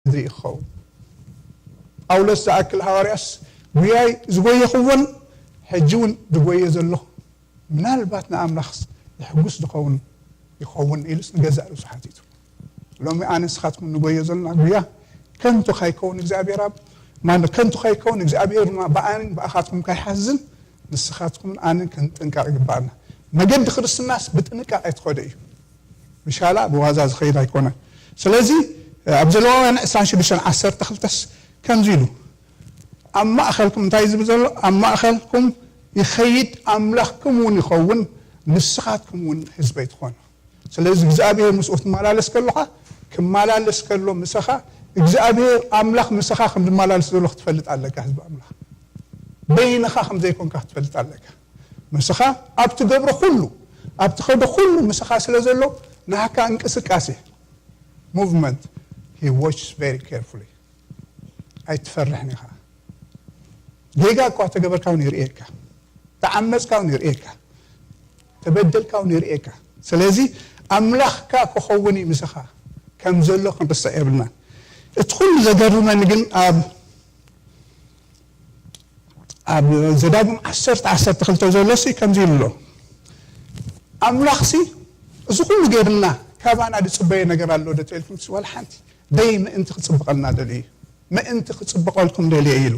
ዝርኢ ክኸውን። ጳውሎስ ዝኣክል ሃዋርያስ፣ "ጉያይ ዝጎየኽዎን ሕጂ እውን ዝጎየ ዘለኹ ምናልባት ንኣምላኽስ የሕጉስ ዝኸውን ይኸውን?" ኢሉስ ንገዛእ ርእሱ ሓቲቱ። ሎሚ ኣነ ንስኻትኩም ንጎዮ ዘለና ጉያ ከንቱ ካይከውን እግዚኣብሔር ኣብ ማን ከንቱ ካይከውን እግዚኣብሔር ድማ ብኣንን ብኣኻትኩም ካይሓዝን ንስኻትኩምን ኣንን ክንጥንቀቕ ይግባኣና። መገዲ ክርስትናስ ብጥንቃቄ ትኸዶ እዩ። ብሻላ ብዋዛ ዝኸይድ ኣይኮነን። ስለዚ ኣብ ዘለዋውያን ዕስራን ሽዱሽተን ዓሰርተ ክልተስ ከምዚ ኢሉ ኣብ ማእኸልኩም እንታይ ዝብል ዘሎ? "ኣብ ማእኸልኩም ይኸይድ፣ ኣምላኽኩም እውን ይኸውን፣ ንስኻትኩም እውን ህዝበይ ትኾኑ።" ስለዚ እግዚኣብሔር ምስኡ ክትመላለስ ከሎኻ፣ ክመላለስ ከሎ ምሳኻ፣ እግዚኣብሔር ኣምላኽ ምሳኻ ከም ዝመላለስ ዘሎ ክትፈልጥ ኣለካ። ህዝቢ ኣምላኽ በይንኻ ከም ዘይኮንካ ክትፈልጥ ኣለካ። ምሳኻ ኣብ ትገብሮ ኩሉ፣ ኣብ ትኸዶ ኩሉ ምሳኻ ስለ ዘሎ፣ ናህካ እንቅስቃሴ፣ movement, he watches very carefully። ኣይትፈርሕን ኢኻ። ጌጋ እኳ ተገበርካ እውን ይርእየካ፣ ተዓመፅካ እውን ይርእየካ፣ ተበደልካ እውን ይርእየካ። ስለዚ ኣምላኽካ ክኸውን እዩ ምሳኻ ከም ዘሎ ክንርስዕ የብልናን። እቲ ኩሉ ዘገርመኒ ግን ኣብ ኣብ ዘዳግም ዓሰርተ ዓሰርተ ክልተ ዘሎ ሲ ከምዚ ኢሉ ኣሎ፣ ኣምላኽሲ እዚ ኩሉ ጌርና ካባና ዝፅበዮ ነገር ኣሎ ዶ ተልኩም? ዋላ ሓንቲ። ደይ ምእንቲ ክፅብቐልና ደልዩ እዩ። ምእንቲ ክፅብቐልኩም ደልየ ኢሉ።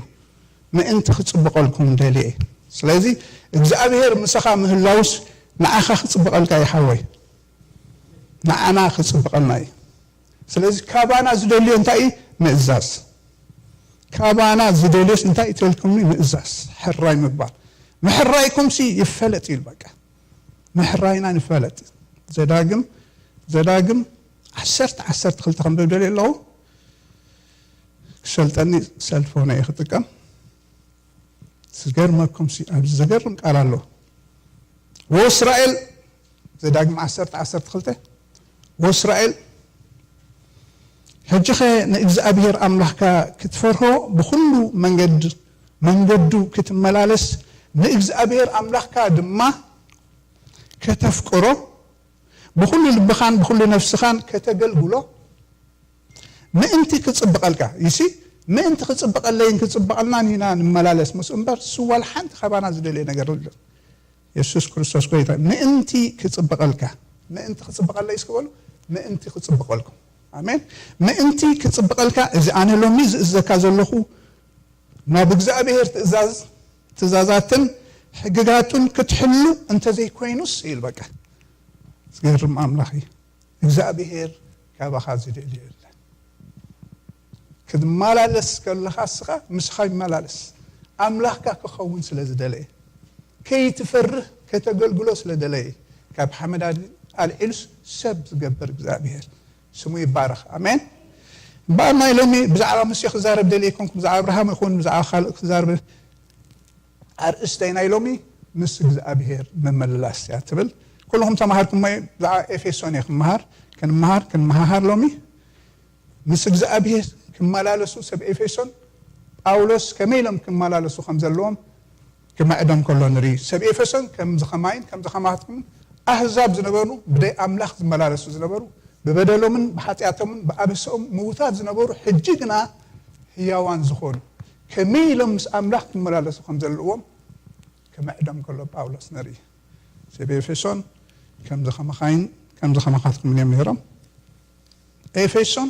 ምእንቲ ክፅብቐልኩም ደልየ። ስለዚ እግዚኣብሔር ምሳኻ ምህላውስ ንዓኻ ክፅብቐልካ እዩ ሓወይ። ንዓና ክፅብቐልና እዩ። ስለዚ ካባና ዝደልዮ እንታይ እዩ? ምእዛዝ። ካባና ዝደልዮስ እንታይ እዩ ተልኩምኒ? ምእዛዝ፣ ሕራይ ምባል። ምሕራይኩምሲ ይፈለጥ ኢሉ በቃ። ምሕራይና ንፈለጥ። ዘዳግም፣ ዘዳግም ዓሰርተ ዓሰርተ ክልተ ከም ደልየ ኣለኹ። ክሰልጠኒ ሰልፎነ እየ ክጥቀም። ዝገርመኩምሲ ኣብዚ ዘገርም ቃል ኣሎ። ወእስራኤል፣ ዘዳግም ዓሰርተ ዓሰርተ ክልተ፣ ወእስራኤል፣ ሕጂኸ ንእግዚኣብሔር ኣምላኽካ ክትፈርሆ ብኹሉ መንገድ፣ መንገዱ ክትመላለስ፣ ንእግዚኣብሔር ኣምላኽካ ድማ ከተፍቅሮ፣ ብኹሉ ልብኻን ብኹሉ ነፍስኻን ከተገልግሎ፣ ምእንቲ ክጽብቐልካ፣ ይሲ፣ ምእንቲ ክጽብቐለይን ክጽብቐልናን ኢና ንመላለስ ምስ እምበር፣ እሱ ዋላ ሓንቲ ካባና ዝደልዮ ነገር የለን። የሱስ ክርስቶስ ጐይታ፣ ምእንቲ ክጽብቐልካ፣ ምእንቲ ክጽብቐለይ እስኪ በሉ፣ ምእንቲ ክጽብቐልኩም። ኣሜን። ምእንቲ ክጽብቐልካ፣ እዚ ኣነ ሎሚ ዝእዘካ ዘለኹ፣ ናብ እግዚኣብሔር ትእዛዝ፣ ትእዛዛትን ሕግጋቱን ክትሕሉ እንተዘይኮይኑስ፣ ኢሉ በቃ። ዝገርም ኣምላኽ እዩ። እግዚኣብሔር ካባኻ ዝደልዮ የለን። ክትመላለስ ከለኻ እስኻ ምስኻ ይመላለስ። ኣምላኽካ ክኸውን ስለ ዝደለየ፣ ከይትፈርህ ከተገልግሎ ስለ ደለየ፣ ካብ ሓመድ ኣልዒሉስ ሰብ ዝገብር እግዚኣብሔር ስሙ ይባረኽ። ኣሜን። እምበኣር ናይ ሎሚ ብዛዕባ ሙሴ ክዛረብ ደልየ ኣይኮንኩ፣ ብዛዕባ ኣብርሃም ይኹን ብዛዕባ ካልእ ክዛረብ ኣርእስተይ ናይ ሎሚ ምስ እግዚኣብሔር ምምልላስ እያ ትብል። ኩልኹም ተማሃርኩሞ እዩ። ብዛዕባ ኤፌሶን እየ ክመሃር፣ ክንመሃር፣ ክንመሃሃር ሎሚ። ምስ እግዚኣብሔር ክመላለሱ ሰብ ኤፌሶን ጳውሎስ ከመይ ኢሎም ክመላለሱ ከም ዘለዎም ክምዕዶም ከሎ ንርኢ። ሰብ ኤፌሶን ከምዚ ከማይን ከምዚ ከማትኩምን ኣህዛብ ዝነበሩ፣ ብደይ ኣምላኽ ዝመላለሱ ዝነበሩ፣ ብበደሎምን ብሓጢኣቶምን ብኣበሰኦም ምዉታት ዝነበሩ፣ ሕጂ ግና ህያዋን ዝኾኑ፣ ከመይ ኢሎም ምስ ኣምላኽ ክመላለሱ ከም ዘለዎም ክምዕዶም ከሎ ጳውሎስ ንርኢ። ሰብ ኤፌሶን ከምዚ ከማኻይን ከምዚ ከማኻትኩምን እዮም ነይሮም። ኤፌሶን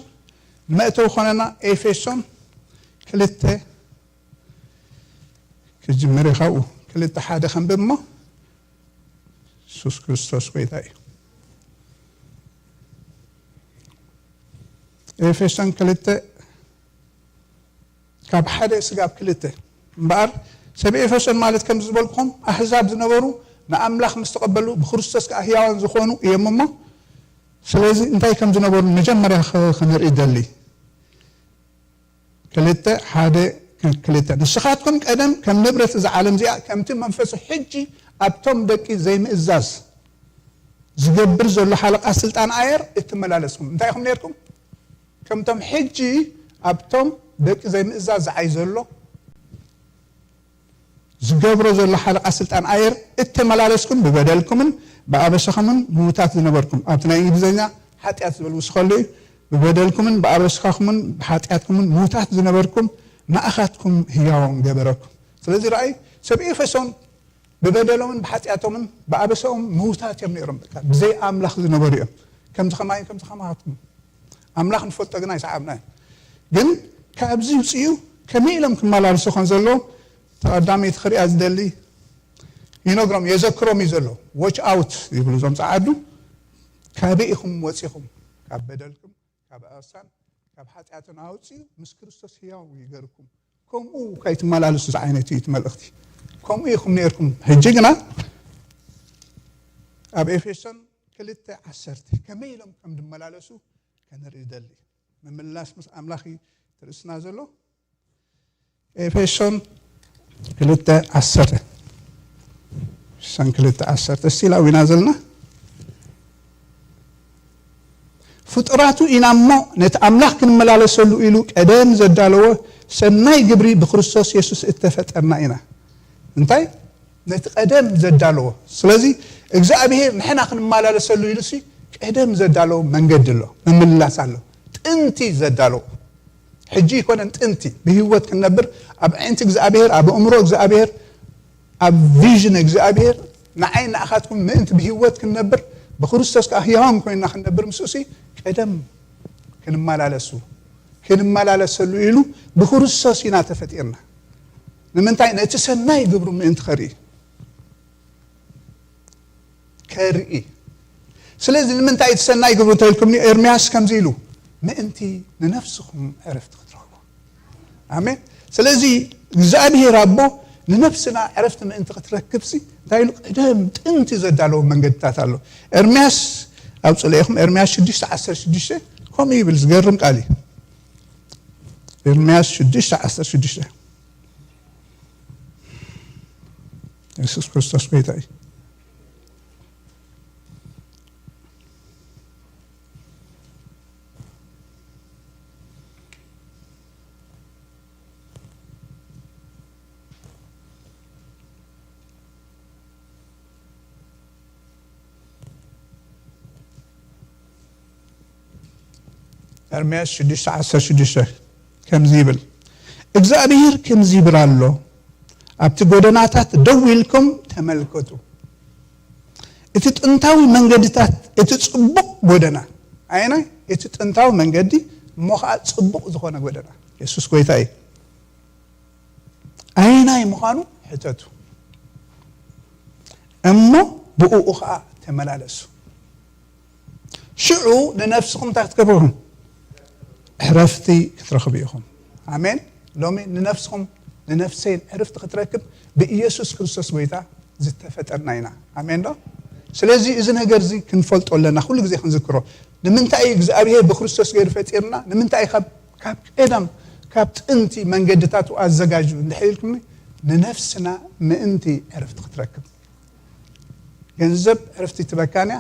መእተዊ ኮነና፣ ኤፌሶን ክልተ ክጅምር እዩ። ካብኡ ክልተ ሓደ ከንብብ እሞ፣ የሱስ ክርስቶስ ጐይታ እዩ። ኤፌሶን ክልተ ካብ ሓደ ስጋብ ክልተ። እምበኣር ሰብ ኤፌሶን ማለት ከምዚ ዝበልኩኹም ኣህዛብ ዝነበሩ ንኣምላኽ ምስ ተቐበሉ ብክርስቶስ ከኣ ህያዋን ዝኾኑ እዮም እሞ፣ ስለዚ እንታይ ከም ዝነበሩ መጀመርያ ኸ-፣ ኸነርኢ ደሊ። ክልተ ሓደ ክልተ። ንስኻትኩም ቀደም ከም ንብረት እዛ ዓለም እዚኣ ከምቲ መንፈሱ ሕጂ ኣብቶም ደቂ ዘይምእዛዝ ዝገብር ዘሎ ሓለቓ ስልጣን ኣየር እትመላለስኩም እንታይ ኢኹም ነርኩም? ከምቶም ሕጂ ኣብቶም ደቂ ዘይምእዛዝ ዝዓይ ዘሎ ዝገብሮ ዘሎ ሓለቓ ስልጣን ኣየር እተመላለስኩም ብበደልኩምን ብኣበሳኹምን ምዉታት ዝነበርኩም፣ ኣብቲ ናይ እንግሊዝኛ ሓጢኣት ዝብል ውስኸሉ እዩ፣ ብበደልኩምን ብኣበስካኹምን ብሓጢኣትኩምን ምዉታት ዝነበርኩም ንኣኻትኩም ህያዎም ገበረኩም። ስለዚ ረኣይ፣ ሰብ ኤፌሶን ብበደሎምን ብሓጢኣቶምን ብኣበሳኦም ምዉታት እዮም ነይሮም። በቃ ብዘይ ኣምላኽ ዝነበሩ እዮም። ከምዚ ከማይ ከምዚ ከማኻትኩም ኣምላኽ ንፈልጦ ግን ኣይሰዓብናዮ። ግን ካብዚ ውፅኡ ከመይ ኢሎም ክመላለሱ ከም ዘለዎም ተቐዳመይቲ ክሪኣ ዝደሊ ይነግሮም፣ የዘክሮም እዩ ዘሎ። ዎች ኣውት ይብሉ እዞም ጸዓዱ። ካበይ ኢኹም ወፂኹም? ካብ በደልኩም፣ ካብ ኣሳን፣ ካብ ሓጢኣትን ኣውፅኡ፣ ምስ ክርስቶስ ህያው ይገርኩም። ከምኡ ከይትመላለሱ ዝዓይነቱ እዩ እቲ መልእኽቲ። ከምኡ ኢኹም ነርኩም። ሕጂ ግና ኣብ ኤፌሶን ክልተ ዓሰርተ ከመይ ኢሎም ከም ዝመላለሱ ከነርኢ ይደሊ። ምምላስ ምስ ኣምላኽ እዩ ትርእስና ዘሎ። ኤፌሶን ክልተ ዓሰርተ፣ ኤፌሶን ክልተ ዓሰርተ እስቲ ላዊና ዘለና ፍጡራቱ ኢና እሞ ነቲ ኣምላኽ ክንመላለሰሉ ኢሉ ቀደም ዘዳለዎ ሰናይ ግብሪ ብክርስቶስ የሱስ እተፈጠርና ኢና። እንታይ? ነቲ ቀደም ዘዳለዎ። ስለዚ እግዚኣብሔር ንሕና ክንመላለሰሉ ኢሉ ሲ ቀደም ዘዳለዎ መንገዲ ኣሎ፣ ምምላስ ኣሎ። ጥንቲ ዘዳለዎ ሕጂ ይኮነን ጥንቲ ብህይወት ክንነብር ኣብ ዓይንቲ እግዚኣብሔር ኣብ እምሮ እግዚኣብሔር ኣብ ቪዥን እግዚኣብሔር ንዓይ ንኣኻትኩም ምእንቲ ብህይወት ክንነብር ብክርስቶስ ከዓ ህያዋም ኮይና ክንነብር ምስኡሲ ቀደም ክንመላለሱ ክንመላለሰሉ ኢሉ ብክርስቶስ ኢና ተፈጢርና። ንምንታይ? ነቲ ሰናይ ግብሩ ምእንቲ ከርኢ ከርኢ። ስለዚ ንምንታይ እቲ ሰናይ ግብሩ እንተኢልኩምኒ ኤርምያስ ከምዚ ኢሉ ምእንቲ ንነፍስኹም ዕረፍቲ ክትረኽቡ። ኣሜን። ስለዚ እግዚኣብሔር ኣቦ ንነፍስና ዕረፍቲ ምእንቲ ክትረክብሲ እንታይ ኢሉ ቀደም ጥንቲ ዘዳለዎ መንገድታት ኣሎ። ኤርምያስ ኣብ ጽለኢኹም ኤርምያስ ሽዱሽተ ዓሰርተ ሽዱሽተ ከምኡ ይብል ዝገርም ቃል እዩ። ኤርምያስ ሽዱሽተ ዓሰርተ ሽዱሽተ የሱስ ክርስቶስ ጎይታ እዩ። ኤርምያስ ሽዱሽተ ዓሰርተ ሽዱሽተ ከምዚ ይብል እግዚኣብሔር ከምዚ ይብል ኣሎ ኣብቲ ጎደናታት ደው ኢልኩም ተመልከቱ እቲ ጥንታዊ መንገድታት እቲ ጽቡቕ ጎደና ኣይናይ እቲ ጥንታዊ መንገዲ እሞ ከዓ ጽቡቕ ዝኾነ ጎደና የሱስ ጎይታ እዩ ኣይናይ ምዃኑ ሕተቱ እሞ ብእኡ ከዓ ተመላለሱ ሽዑ ንነፍስኹም እንታይ ክትገብሩ ኢኹም ዕረፍቲ ክትረኽቡ ኢኹም ኣሜን ሎሚ ንነፍስኹም ንነፍሰይን ዕርፍቲ ክትረክብ ብኢየሱስ ክርስቶስ ጎይታ ዝተፈጠርና ኢና ኣሜን ዶ ስለዚ እዚ ነገር እዚ ክንፈልጦ ኣለና ኩሉ ግዜ ክንዝክሮ ንምንታይ እግዚኣብሔር ብክርስቶስ ገይሩ ፈጢርና ንምንታይ ካብ ካብ ቀደም ካብ ጥንቲ መንገድታቱ ኣዘጋጁ እንድሕር ኢልኩምኒ ንነፍስና ምእንቲ ዕርፍቲ ክትረክብ ገንዘብ ዕርፍቲ ትበካንያ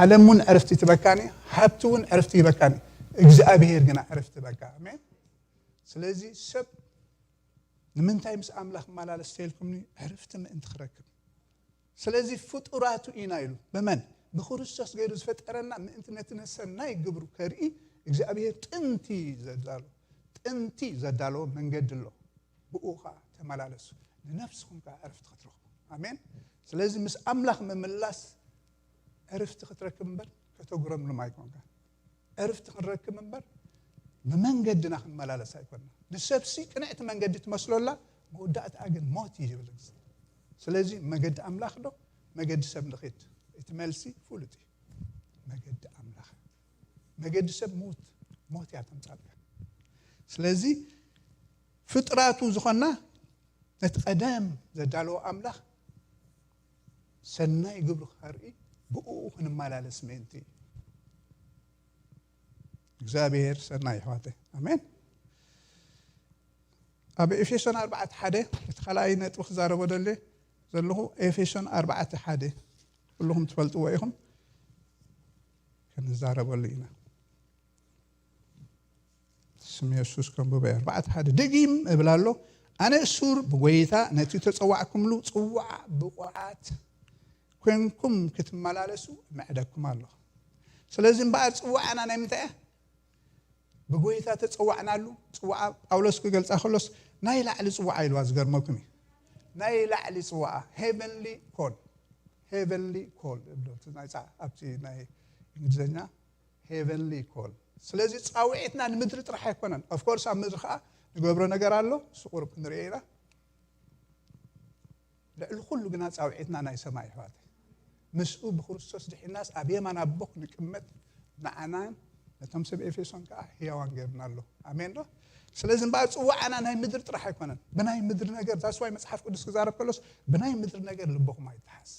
ዓለም እውን ዕርፍቲ ትበካኒ ሃብቲ እውን ዕርፍቲ ይበካኒ እግዚኣብሔር ግና ዕርፍቲ በካ ኣሜን ስለዚ ሰብ ንምንታይ ምስ ኣምላኽ መላለስ ተልኩምኒ ዕርፍቲ ምእንቲ ክረክብ ስለዚ ፍጡራቱ ኢና ኢሉ ብመን ብክርስቶስ ገይሩ ዝፈጠረና ምእንቲ ነቲ ነሰናይ ግብሩ ከርኢ እግዚኣብሔር ጥንቲ ዘዳሎ ጥንቲ ዘዳለዎ መንገዲ ኣሎ ብኡ ከዓ ተመላለሱ ንነፍስኹም ከዓ ዕርፍቲ ክትረኽቡ ኣሜን ስለዚ ምስ ኣምላኽ ምምላስ ዕርፍቲ ክትረክብ እምበር ከተጉረምሉም ኣይኮንካ ዕርፍቲ ክንረክብ እምበር ብመንገድና ክንመላለስ ኣይኮንና ንሰብሲ ቅንዕቲ መንገዲ ትመስሎላ መወዳእትኣ ግን ሞት እዩ ይብል ስለዚ መገዲ ኣምላኽ ዶ መገዲ ሰብ ንኽድ እቲ መልሲ ፍሉጥ እዩ መገዲ ኣምላኽ መገዲ ሰብ ሞት ሞት እያ ተምፃልካ ስለዚ ፍጥራቱ ዝኾና ነቲ ቀደም ዘዳለዎ ኣምላኽ ሰናይ ግብሩ ከርኢ ብኡ ክንመላለስ ምእንቲ እግዚኣብሔር ሰናይ ይሕዋተ ኣሜን ኣብ ኤፌሶን ኣርባዕተ ሓደ እቲ ካልኣይ ነጥቢ ክዛረቦ ደለ ዘለኹ ኤፌሶን ኣርባዕተ ሓደ ኩልኹም ትፈልጥዎ ኢኹም ክንዛረበሉ ኢና ስም የሱስ ከንብበ ኣርባዕተ ሓደ ድጊም እብል ኣሎ ኣነ እሱር ብጎይታ ነቲ ተፀዋዕኩምሉ ፅዋዕ ብቑዓት ኮንኩም ክትመላለሱ ምዕደኩም ኣለኹ ስለዚ እምበኣር ፅዋዕና ናይ ምንታይ እያ ብጎይታ ተጸዋዕናሉ። ጽዋዓ ጳውሎስ ክገልጻ ከሎስ ናይ ላዕሊ ጽዋዓ ኢልዋ። ዝገርመኩም እዩ፣ ናይ ላዕሊ ጽዋዓ፣ ሄቨንሊ ኮል፣ ሄቨንሊ ኮል እብሎ እቲ ናይ ጻ-፣ ኣብቲ ናይ እንግሊዝኛ ሄቨንሊ ኮል። ስለዚ ጻውዒትና ንምድሪ ጥራሕ ኣይኮነን። ኦፍኮርስ ኣብ ምድሪ ከዓ ንገብሮ ነገር ኣሎ፣ እሱ ቁሩብ ክንሪኦ ኢና። ልዕሊ ኩሉ ግና ጻውዒትና ናይ ሰማይ፣ ኣሕዋተይ። ምስኡ ብክርስቶስ ድሒናስ ኣብ የማን ኣቦ ክንቅመጥ ንዓናን ነቶም ሰብ ኤፌሶን ከዓ ህያዋን ገይሩና ኣሎ። ኣሜን ዶ? ስለዚ እምበኣር ጽዋዓና ናይ ምድሪ ጥራሕ ኣይኮነን፣ ብናይ ምድሪ ነገር። ዛስዋይ መጽሓፍ ቅዱስ ክዛረብ ከሎስ ብናይ ምድሪ ነገር ልብኹም ኣይተሓዝ።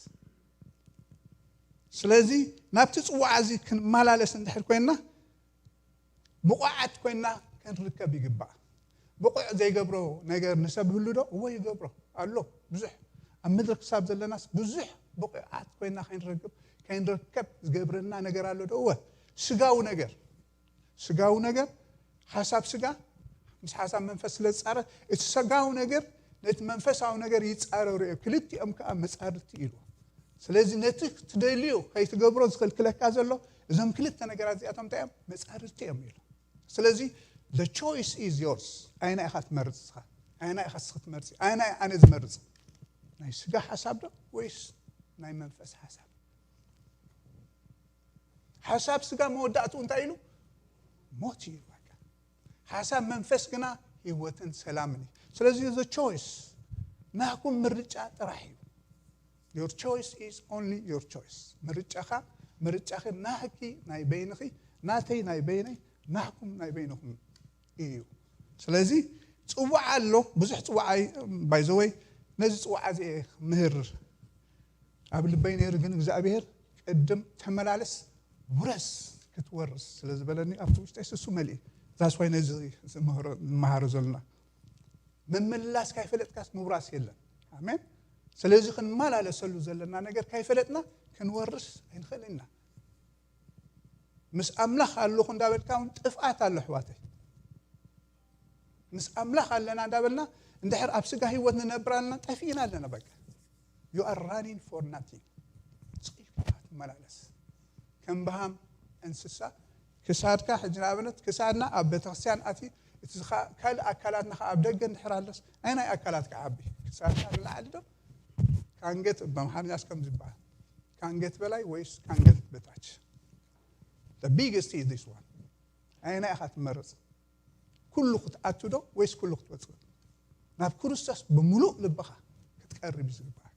ስለዚ ናብቲ ጽዋዓ እዚ ክንመላለስ እንድሕር ኮይንና፣ ብቑዓት ኮይንና ክንርከብ ይግባእ። ብቑዕ ዘይገብሮ ነገር ንሰብ ህሉ ዶ? እወ፣ ይገብሮ ኣሎ። ብዙሕ ኣብ ምድሪ ክሳብ ዘለናስ ብዙሕ ብቑዓት ኮይንና ከይንረክብ፣ ከይንርከብ ዝገብረና ነገር ኣሎ ዶ? እወ። ስጋዊ ነገር፣ ስጋዊ ነገር፣ ሓሳብ ስጋ ምስ ሓሳብ መንፈስ ስለ ዝጻረር፣ እቲ ስጋዊ ነገር ነቲ መንፈሳዊ ነገር ይጻረሩ እዮም፣ ክልቲኦም ከኣ መጻርርቲ ኢሉ። ስለዚ ነቲ ትደልዮ ከይትገብሮ ዝኽልክለካ ዘሎ፣ እዞም ክልተ ነገራት እዚኣቶም እንታይ እዮም? መጻርርቲ እዮም ኢሉ። ስለዚ the choice is yours። ኣይና ኢኻ ትመርጽ እስኻ? ኣይና ኢኻ እስኺ ትመርጺ? ኣይና ኣነ ዝመርጽ? ናይ ስጋ ሓሳብ ዶ ወይስ ናይ መንፈስ ሓሳብ? ሓሳብ ስጋ መወዳእትኡ እንታይ ኢሉ? ሞት እዩ በቃ። ሓሳብ መንፈስ ግና ህይወትን ሰላምን እዩ። ስለዚ the choice ናህኩም ምርጫ ጥራሕ እዩ። Your choice is only your choice። ምርጫኻ፣ ምርጫኺ፣ ናህኪ ናይ በይንኺ፣ ናተይ ናይ በይነይ፣ ናህኩም ናይ በይንኹም እዩ። ስለዚ ጽዋዕ ኣሎ፣ ብዙሕ ጽዋዕ። ባይዘወይ ነዚ ጽዋዕ እዚ እየ ምህር ኣብ ልበይ ነይሩ፣ ግን እግዚኣብሔር ቅድም ተመላለስ፣ ውረስ፣ ክትወርስ ስለ ዝበለኒ ኣብቲ ውሽጠይ ስሱ መሊእ። ዛስዋይ ነዚ ዝምህሮ- ንመሃሮ ዘለና ምምላስ ካይፈለጥካስ ምውራስ የለን። ኣሜን። ስለዚ ክንመላለሰሉ ዘለና ነገር ካይፈለጥና ክንወርስ ኣይንኽእል ኢና። ምስ ኣምላኽ ኣለኹ እንዳበልካ እውን ጥፍኣት ኣሎ ኣሕዋተይ። ምስ ኣምላኽ ኣለና እንዳበልና እንድሕር ኣብ ስጋ ህይወት ንነብር ኣለና፣ ጠፊእና ኣለና። በቃ you are running for nothing። ስቕ ኢልካ ትመላለስ ከም በሃም እንስሳ። ክሳድካ ሕጂ ንኣብነት ክሳድና ኣብ ቤተክርስትያን ኣቲ እቲ ዝኻ- ካልእ ኣካላትና ከዓ ኣብ ደገ እንድሕር ኣሎስ ኣይናይ ኣካላት ክዓቢ? ክሳድካ ንላዕሊ ዶ ካንገት በምሓርኛስ ከም ዝበሃል ካንገት በላይ ወይስ ካንገት በታች? The biggest is this one። ኣይና ኢኻ ትመርጽ? ኩሉ ክትኣቱ ዶ ወይስ ኩሉ ክትወጽእ? ናብ ክርስቶስ ብምሉእ ልብኻ ክትቀርብ እዩ ዝግባኣካ።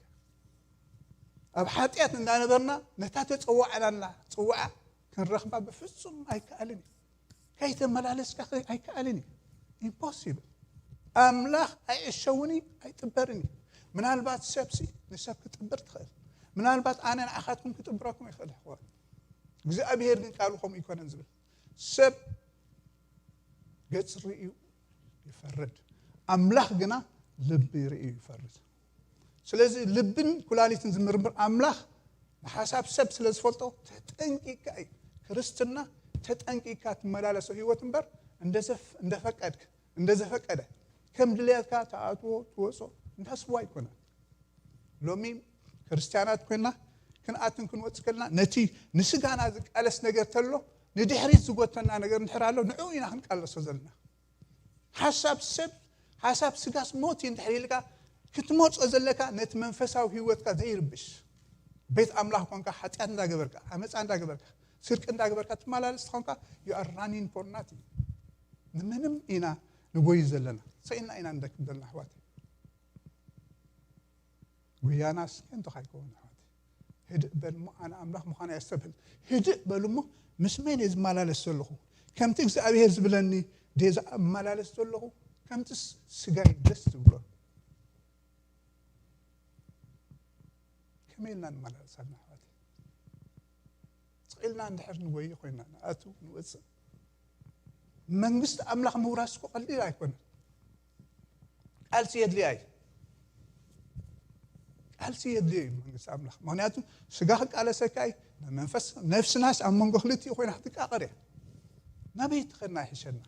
ኣብ ሓጢኣት እንዳነበርና ነታ ተጸዋዕናላ ጽዋዓ ክንረኽባ ብፍጹም ኣይከኣልን እዩ። ከይተመላለስካ ከ- ኣይከኣልን እዩ። ኢምፖሲብል። ኣምላኽ ኣይዕሸውን እዩ፣ ኣይጥበርን እዩ። ምናልባት ሰብሲ ንሰብ ክጥብር ትኽእል። ምናልባት ኣነ ንዓኻትኩም ክጥብረኩም ይኽእል ይኸውን። እግዚኣብሔር ግን ቃሉ ከምኡ ኣይኮነን ዝብል። ሰብ ገጽ ርእዩ ይፈርድ፣ ኣምላኽ ግና ልቢ ርእዩ ይፈርድ። ስለዚ ልብን ኩላሊትን ዝምርምር ኣምላኽ ንሓሳብ ሰብ ስለ ዝፈልጦ ተጠንቂካ እዩ። ክርስትና ተጠንቂካ ትመላለሶ ህይወት እምበር እንደዘፍ- እንደፈቀድክ እንደዘፈቀደ ከም ድልየትካ ተኣትዎ ትወጾ እንታስዋ ኣይኮነን። ሎሚ ክርስትያናት ኮይና ክንኣትን ክንወጽእ ከለና ነቲ ንስጋና ዝቃለስ ነገር ተሎ ንድሕሪት ዝጎተና ነገር እንድሕር ኣሎ ንዕኡ ኢና ክንቃለሶ ዘለና። ሓሳብ ሰብ ሓሳብ ስጋስ ሞት እዩ እንድሕር ኢልካ ክትመርጾ ዘለካ ነቲ መንፈሳዊ ህይወትካ ዘይርብሽ ቤት ኣምላኽ ኮንካ ሓጢኣት እንዳገበርካ ዓመፃ እንዳገበርካ ስርቂ እንዳገበርካ ትመላለስ ተኾንካ you are running for nothing። ንምንም ኢና ንጎይ ዘለና ሰኢና ኢና ንደክም ዘለና ኣሕዋት። ጉያናስ ከንቱ ካይከውን ኣሕዋት ህድእ በል እሞ ኣነ ኣምላኽ ምዃን ኣየስተብህል። ህድእ በሉ እሞ ምስ መን እየ ዝመላለስ ዘለኹ? ከምቲ እግዚኣብሔር ዝብለኒ ድየ ዝመላለስ ዘለኹ? ከምቲ ስጋይ ደስ ዝብሎ ከመይ ኢልና ንመላለስ ኣለና ኣሕዋት? ስቕ ኢልና እንድሕር ንጎይ ኮይና ንኣቱ ንወፅእ መንግስቲ ኣምላኽ ምውራስ እኮ ቀሊል ኣይኮነን። ቃልሲ የድልያ እዩ። ቃልሲ የድልዮ እዩ መንግስቲ ኣምላኽ። ምክንያቱ ስጋ ክቃለሰካ እዩ፣ መንፈስ ነፍስናስ ኣብ መንጎ ክልቲኡ ኮይና ክትቃቐር እያ። ናበይ ትኸድና ይሕሸና?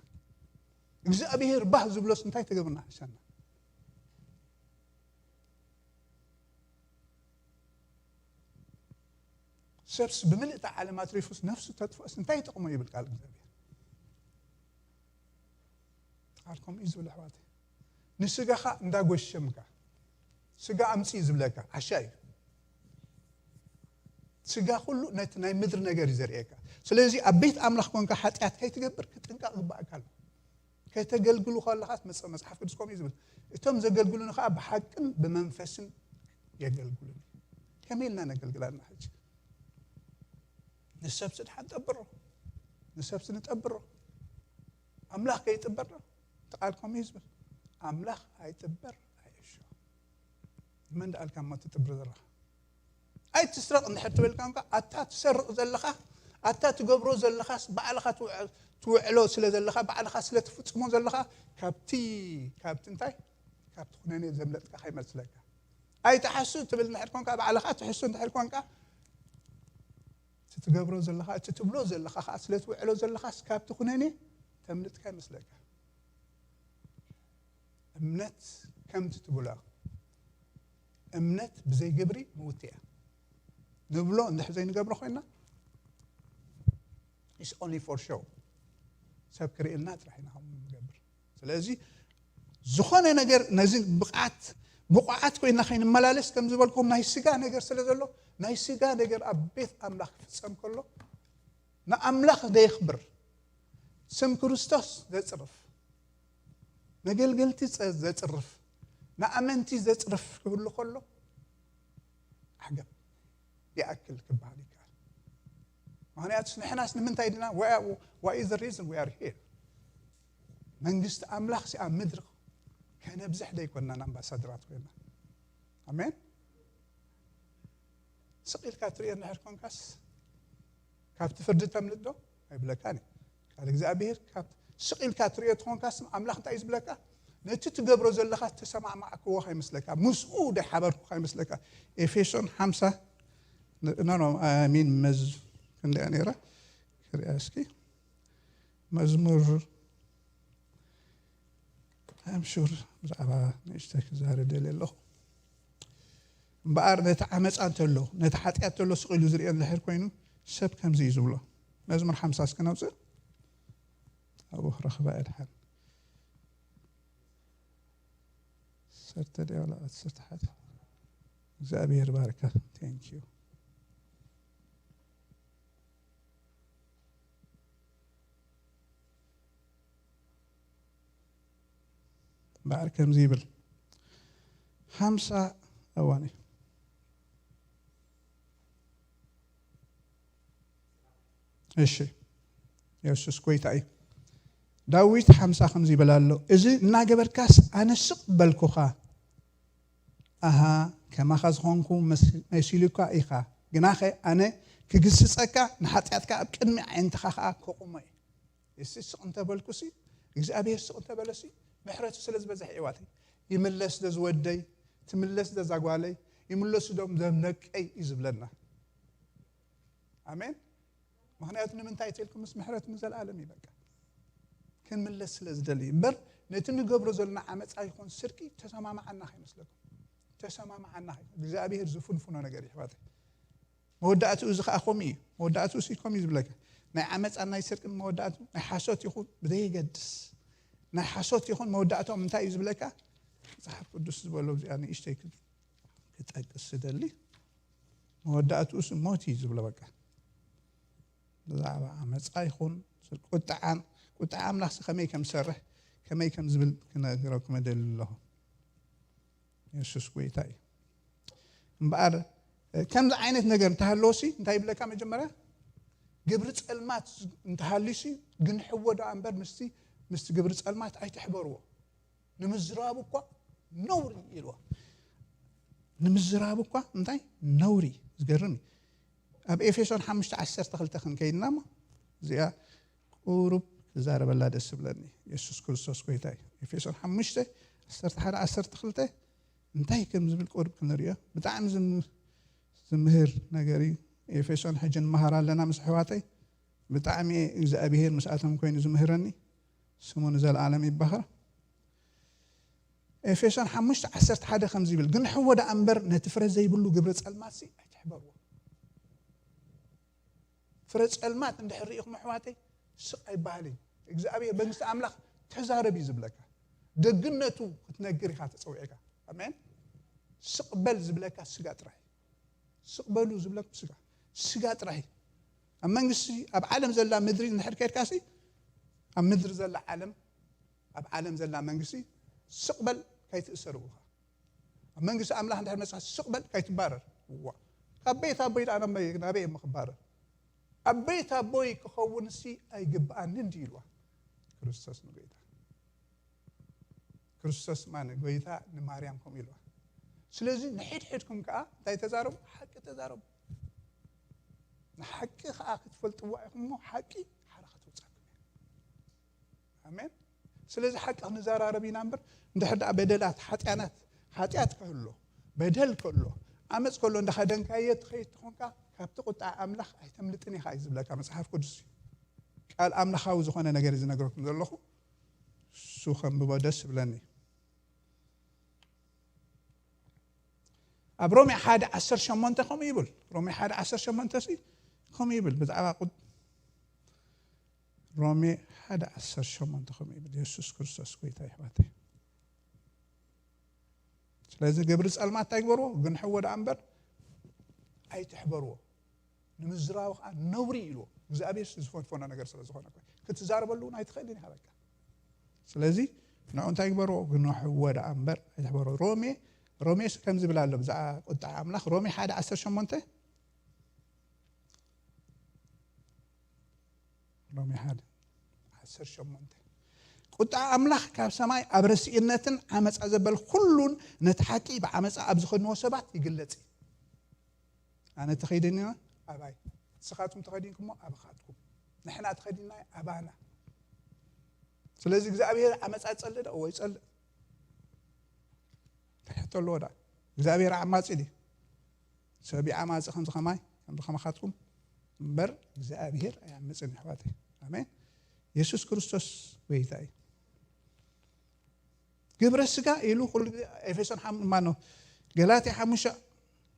እግዚኣብሔር ባህ ዝብሎስ እንታይ ተገብርና ይሕሸና? ሰብስ ብምልእቲ ዓለም ኣትሪፉስ ነፍሱ ተጥፍኦስ እንታይ ይጠቕሞ ይብል ቃል እግዚኣብሔር። ዓርኮም እዩ ዝብል ኣሕዋት። ንስጋኻ እንዳጎሸምካ ስጋ ኣምፅእ ዝብለካ ዓሻ እዩ። ስጋ ኩሉ ነቲ ናይ ምድሪ ነገር እዩ ዘርእየካ። ስለዚ ኣብ ቤት ኣምላኽ ኮንካ ሓጢኣት ከይትገብር ክጥንቀቕ ግባእካ ኣሎ። ከተገልግሉ ከለኻስ መጽ- መጽሓፍ ቅዱስ ከምኡ እዩ ዝብል፣ እቶም ዘገልግሉኒ ከዓ ብሓቅን ብመንፈስን የገልግሉኒ። ከመይ ኢልና ነገልግላና ሕጂ? ንሰብሲ ድሓን ጠብሮ፣ ንሰብሲ ንጠብሮ። ኣምላኽ ከይጥበር ነው። እቲ ቃል ከምኡ እዩ ዝብል፣ ኣምላኽ ኣይጥበር ኣይእሾ። መን ደኣልካ እሞ ትጥብር ዘለኻ? ኣይትስረቕ እንድሕር ትበልካ እንኳ፣ ኣታ ትሰርቕ ዘለኻ፣ ኣታ ትገብሮ ዘለኻስ ባዕልኻ ትውዕ- ትውዕሎ ስለ ዘለኻ፣ ባዕልኻ ስለ ትፍጽሞ ዘለኻ፣ ካብቲ ካብቲ እንታይ ካብቲ ኩነኔ ዘምለጥካ ከይመስለካ። ኣይትሓሱ ትብል እንድሕር ኮንካ፣ ባዕልኻ ትሕሱ እንድሕር ኮንካ፣ እቲ ትገብሮ ዘለኻ፣ እቲ ትብሎ ዘለኻ ከዓ ስለ ትውዕሎ ዘለኻስ ካብቲ ኩነኔ ተምልጥካ ይመስለካ። እምነት ከምቲ ትብሎ እምነት ብዘይ ግብሪ ምውቲ እያ ንብሎ እንድሕር ዘይንገብሮ ኮይና፣ it's only for show፣ ሰብ ክርእልና ጥራሕ ኢና ከምኡ ንገብር። ስለዚ ዝኾነ ነገር ነዚ ብቕዓት ብቑዓት ኮይና ከይንመላለስ፣ ከም ዝበልኩም ናይ ስጋ ነገር ስለ ዘሎ፣ ናይ ስጋ ነገር ኣብ ቤት ኣምላኽ ክፍጸም ከሎ ንኣምላኽ ዘየኽብር፣ ስም ክርስቶስ ዘጽርፍ፣ ነገልገልቲ ዘ- ዘጽርፍ፣ ንኣመንቲ ዘጽርፍ ክህሉ ከሎ ዓገብ ይኣክል ክበሃል ይከኣል። ምክንያቱስ ንሕናስ ንምንታይ ድና? What is the reason we are here? መንግስቲ ኣምላኽ ሲ ኣብ ምድሪ ከነብዝሕ ደይኮንናን ኣምባሳደራት ኮይና? ኣሜን። ስቕ ኢልካ ትሪኦ እንድሕር ኮንካስ ካብቲ ፍርዲ ተምልጥ ዶ? ኣይብለካን እዩ ቃል እግዚኣብሔር። ካብ ስቕ ኢልካ ትሪኦ ትኾንካስ ኣምላኽ እንታይ እዩ ዝብለካ? ነቲ ትገብሮ ዘለኻ ተሰማዕማዕክዎ ከይመስለካ፣ ምስኡ ደይ ሓበርኩ ከይመስለካ። ኤፌሶን ሓምሳ ኖ ኖ ሚን መዝ ክንደያ ነይራ ክሪያ እስኪ። መዝሙር ኣምሹር ብዛዕባ ንእሽተይ ክዛረብ ደልየ ኣለኹ። እምበኣር ነቲ ዓመፃ እንተሎ፣ ነቲ ሓጢኣት እንተሎ ስቕ ኢሉ ዝርእዮ እንድሕር ኮይኑ፣ ሰብ ከምዚ እዩ ዝብሎ። መዝሙር ሓምሳ እስኪ ነውፅእ። ኣብኡ ክረኽባ እየ ድሓን። ሰርተ ድያ ዋላ ዓሰርተ ሓደ? እግዚኣብሔር ባርካ። Thank you። እምበኣር ከምዚ ይብል ሓምሳ እዋን እዩ። እሺ፣ የሱስ ጎይታ እዩ። ዳዊት ሓምሳ ከምዚ ይብል ኣሎ፣ እዚ እናገበርካስ ኣነ ስቕ በልኩኻ። ኣሃ፣ ከማኻ ዝኾንኩ መስ- መሲሉካ ኢኻ፣ ግናኸ ኣነ ክግስጸካ፣ ንሓጢኣትካ ኣብ ቅድሚ ኣዒንትኻ ኸኣ ከቑሞ እየ። እሲ ስቕ እንተበልኩሲ፣ እግዚኣብሔር ስቕ እንተበለሲ፣ ምሕረቱ ስለ ዝበዝሕ እየዋተይ። ይምለስ ዶ ዝወደይ፣ ትምለስ ዶ እዛ ጓለይ፣ ይምለሱ ዶም ዘም ደቀይ እዩ ዝብለና። ኣሜን። ምክንያቱ ንምንታይ ተልኩም ምስ ምሕረቱ ንዘለኣለም እዩ። በቃ ክንምለስ ስለ ዝደሊ እምበር፣ ነቲ ንገብሮ ዘለና ዓመፃ ይኹን ስርቂ ተሰማማዓና ከይመስለኩም። ተሰማማዓና ከይ እግዚኣብሔር ዝፍንፍኖ ነገር ይሕዋተ። መወዳእትኡ እዚ ከዓ ከምኡ እዩ። መወዳእትኡ ሲ ከምኡ እዩ ዝብለካ። ናይ ዓመፃን ናይ ስርቅን መወዳእቱ ናይ ሓሶት ይኹን ብዘየገድስ፣ ናይ ሓሶት ይኹን መወዳእቶም እንታይ እዩ ዝብለካ? መፅሓፍ ቅዱስ ዝበሎ እዚኣ ንእሽተይ ክል- ክጠቅስ ስደሊ። መወዳእትኡ ሲ ሞት እዩ ዝብሎ። በቃ ብዛዕባ ዓመፃ ይኹን ቁጥዓን ቁጥዓ ኣምላኽሲ ከመይ ከም ዝሰርሕ ከመይ ከም ዝብል ክነግረኩም እደሊ ኣለኹ። የሱስ ጎይታ እዩ። እምበኣር ከምዚ ዓይነት ነገር እንተሃለወሲ እንታይ ይብለካ? መጀመርያ ግብሪ ፀልማት እንተሃልዩሲ ግንሕዎ ደኣ እምበር ምስቲ ምስቲ ግብሪ ፀልማት ኣይትሕበርዎ። ንምዝራቡ እኳ ነውሪ ኢልዎ። ንምዝራቡ እኳ እንታይ ነውሪ። ዝገርም እዩ። ኣብ ኤፌሶን ሓሙሽተ ዓሰርተ ክልተ ክንከይድና እሞ እዚኣ ቁሩብ ክዛረበላ ደስ ዝብለኒ። የሱስ ክርስቶስ ጎይታ እዩ። ኤፌሶን ሓሙሽተ ዓሰርተ ሓደ ዓሰርተ ክልተ እንታይ ከም ዝብል ቁሩብ ክንሪኦ። ብጣዕሚ ዝም- ዝምህር ነገር እዩ። ኤፌሶን ሕጂ ንመሃር ኣለና ምስ ኣሕዋተይ። ብጣዕሚ እግዚኣብሄር ምስኣቶም ኮይኑ ዝምህረኒ ስሙ ንዘለኣለም ይባኸር። ኤፌሶን ሓሙሽተ ዓሰርተ ሓደ ከምዚ ይብል፣ ግን ሕወ ደኣ እምበር ነቲ ፍረ ዘይብሉ ግብሪ ጸልማትሲ ኣይትሕበርዎ። ፍረ ጸልማት እንድሕር ርኢኹም ኣሕዋተይ ስቕ ኣይበሃልን። እግዚኣብሔር መንግስቲ ኣምላኽ ተዛረብ እዩ ዝብለካ። ደግነቱ ክትነግር ኢኻ ተጸዊዕካ። ኣሜን። ስቕ በል ዝብለካ ስጋ ጥራይ። ስቕ በሉ ዝብለኩም ስጋ፣ ስጋ ጥራይ። ኣብ መንግስቲ፣ ኣብ ዓለም ዘላ ምድሪ እንድሕር ከድካሲ፣ ኣብ ምድሪ ዘላ ዓለም፣ ኣብ ዓለም ዘላ መንግስቲ ስቕ በል ከይትእሰር እውኻ። ኣብ መንግስቲ ኣምላኽ እንድሕር መጽኻ ስቕ በል ከይትባረር። እዋ፣ ካብ ቤት ኣቦይ ደኣ ናብ መይ-፣ ናበይ እሞ ክባረር? ኣብ ቤት ኣቦይ ክኸውንሲ ኣይግብኣንን ድዩ ኢልዋ ክርስቶስ ንጎይታ። ክርስቶስ ማን ጎይታ ንማርያም ከምኡ ኢልዋ። ስለዚ ንሕድሕድኩም ከኣ እንታይ ተዛረቡ? ሓቂ ተዛረቡ። ንሓቂ ከኣ ክትፈልጥዋ ኢኹም እሞ ሓቂ ሓራ ክትውጻኩም እያ። ኣሜን። ስለዚ ሓቂ ክንዘራረብ ኢና እምበር፣ እንድሕር ደኣ በደላት፣ ሓጢኣናት፣ ሓጢኣት ከህሎ፣ በደል ከሎ፣ ዓመፅ ከሎ እንዳኸደንካዮ ትኸይድ ተኾንካ፣ ካብቲ ቁጣ ኣምላኽ ኣይተምልጥን ኢኻ እዩ ዝብለካ መጽሓፍ ቅዱስ እዩ። ቃል ኣምላኻዊ ዝኾነ ነገር እዩ ዝነግረኩም ዘለኹ። እሱ ከንብቦ ደስ ይብለኒ። ኣብ ሮሜ ሓደ ዓሰርተ ሸሞንተ ከምኡ ይብል። ሮሜ ሓደ ዓሰርተ ሸሞንተ ሲ ከምኡ ይብል። ብዛዕባ ቁ-፣ ሮሜ ሓደ ዓሰርተ ሸሞንተ ከምኡ ይብል። የሱስ ክርስቶስ ጎይታ ይሕዋተይ። ስለዚ ግብሪ ጸልማት እንታይ ግበርዎ? ግንሕዎ ደኣ እምበር ኣይትሕበርዎ። ንምዝራቡ ከዓ ነውሪ ኢልዎ። እግዚኣብሔር ዝፈንፈኖ ነገር ስለ ዝኾነ እኮ። ክትዛረበሉ እውን ኣይትኽእልን ኢኻ በቃ። ስለዚ ንዑ እንታይ ግበርዎ? ግንሕዎ ደኣ እምበር ኣይትሕበርዎ። ሮሜ፣ ሮሜ ከምዚ ይብል ኣሎ ብዛዕባ ቁጣ ኣምላኽ። ሮሜ ሓደ ዓሰርተ ሸሞንተ፣ ሮሜ ሓደ ዓሰርተ ሸሞንተ። ቁጣ ኣምላኽ ካብ ሰማይ ኣብ ረሲእነትን ዓመፃ ዘበል ኩሉን ነቲ ሓቂ ብዓመፃ ኣብ ዝኸድንዎ ሰባት ይግለጽ እዩ። ኣነ ተኸይደኒ ኣባይ፣ ንስኻትኩም ተኸዲንኩሞ ኣባኻትኩም፣ ንሕና ተኸዲንና ኣባና። ስለዚ እግዚኣብሔር ዓመፃ ይጸልእ ዶ? እወ ይጸልእ። እንታይ ሕቶ ኣለዎ ደኣ? እግዚኣብሔር ዓማጺ ድዩ? ሰብ ይዓማጺ ከምዚ ከማይ፣ ከምዚ ከማኻትኩም እምበር እግዚኣብሔር ኣይዓምጽን ኣሕዋተይ። ኣሜን። የሱስ ክርስቶስ ጎይታ እዩ። ግብረ ስጋ ኢሉ ኩሉ ግዜ ኤፌሶን ሓም-፣ ማነው? ገላትያ ሓሙሽተ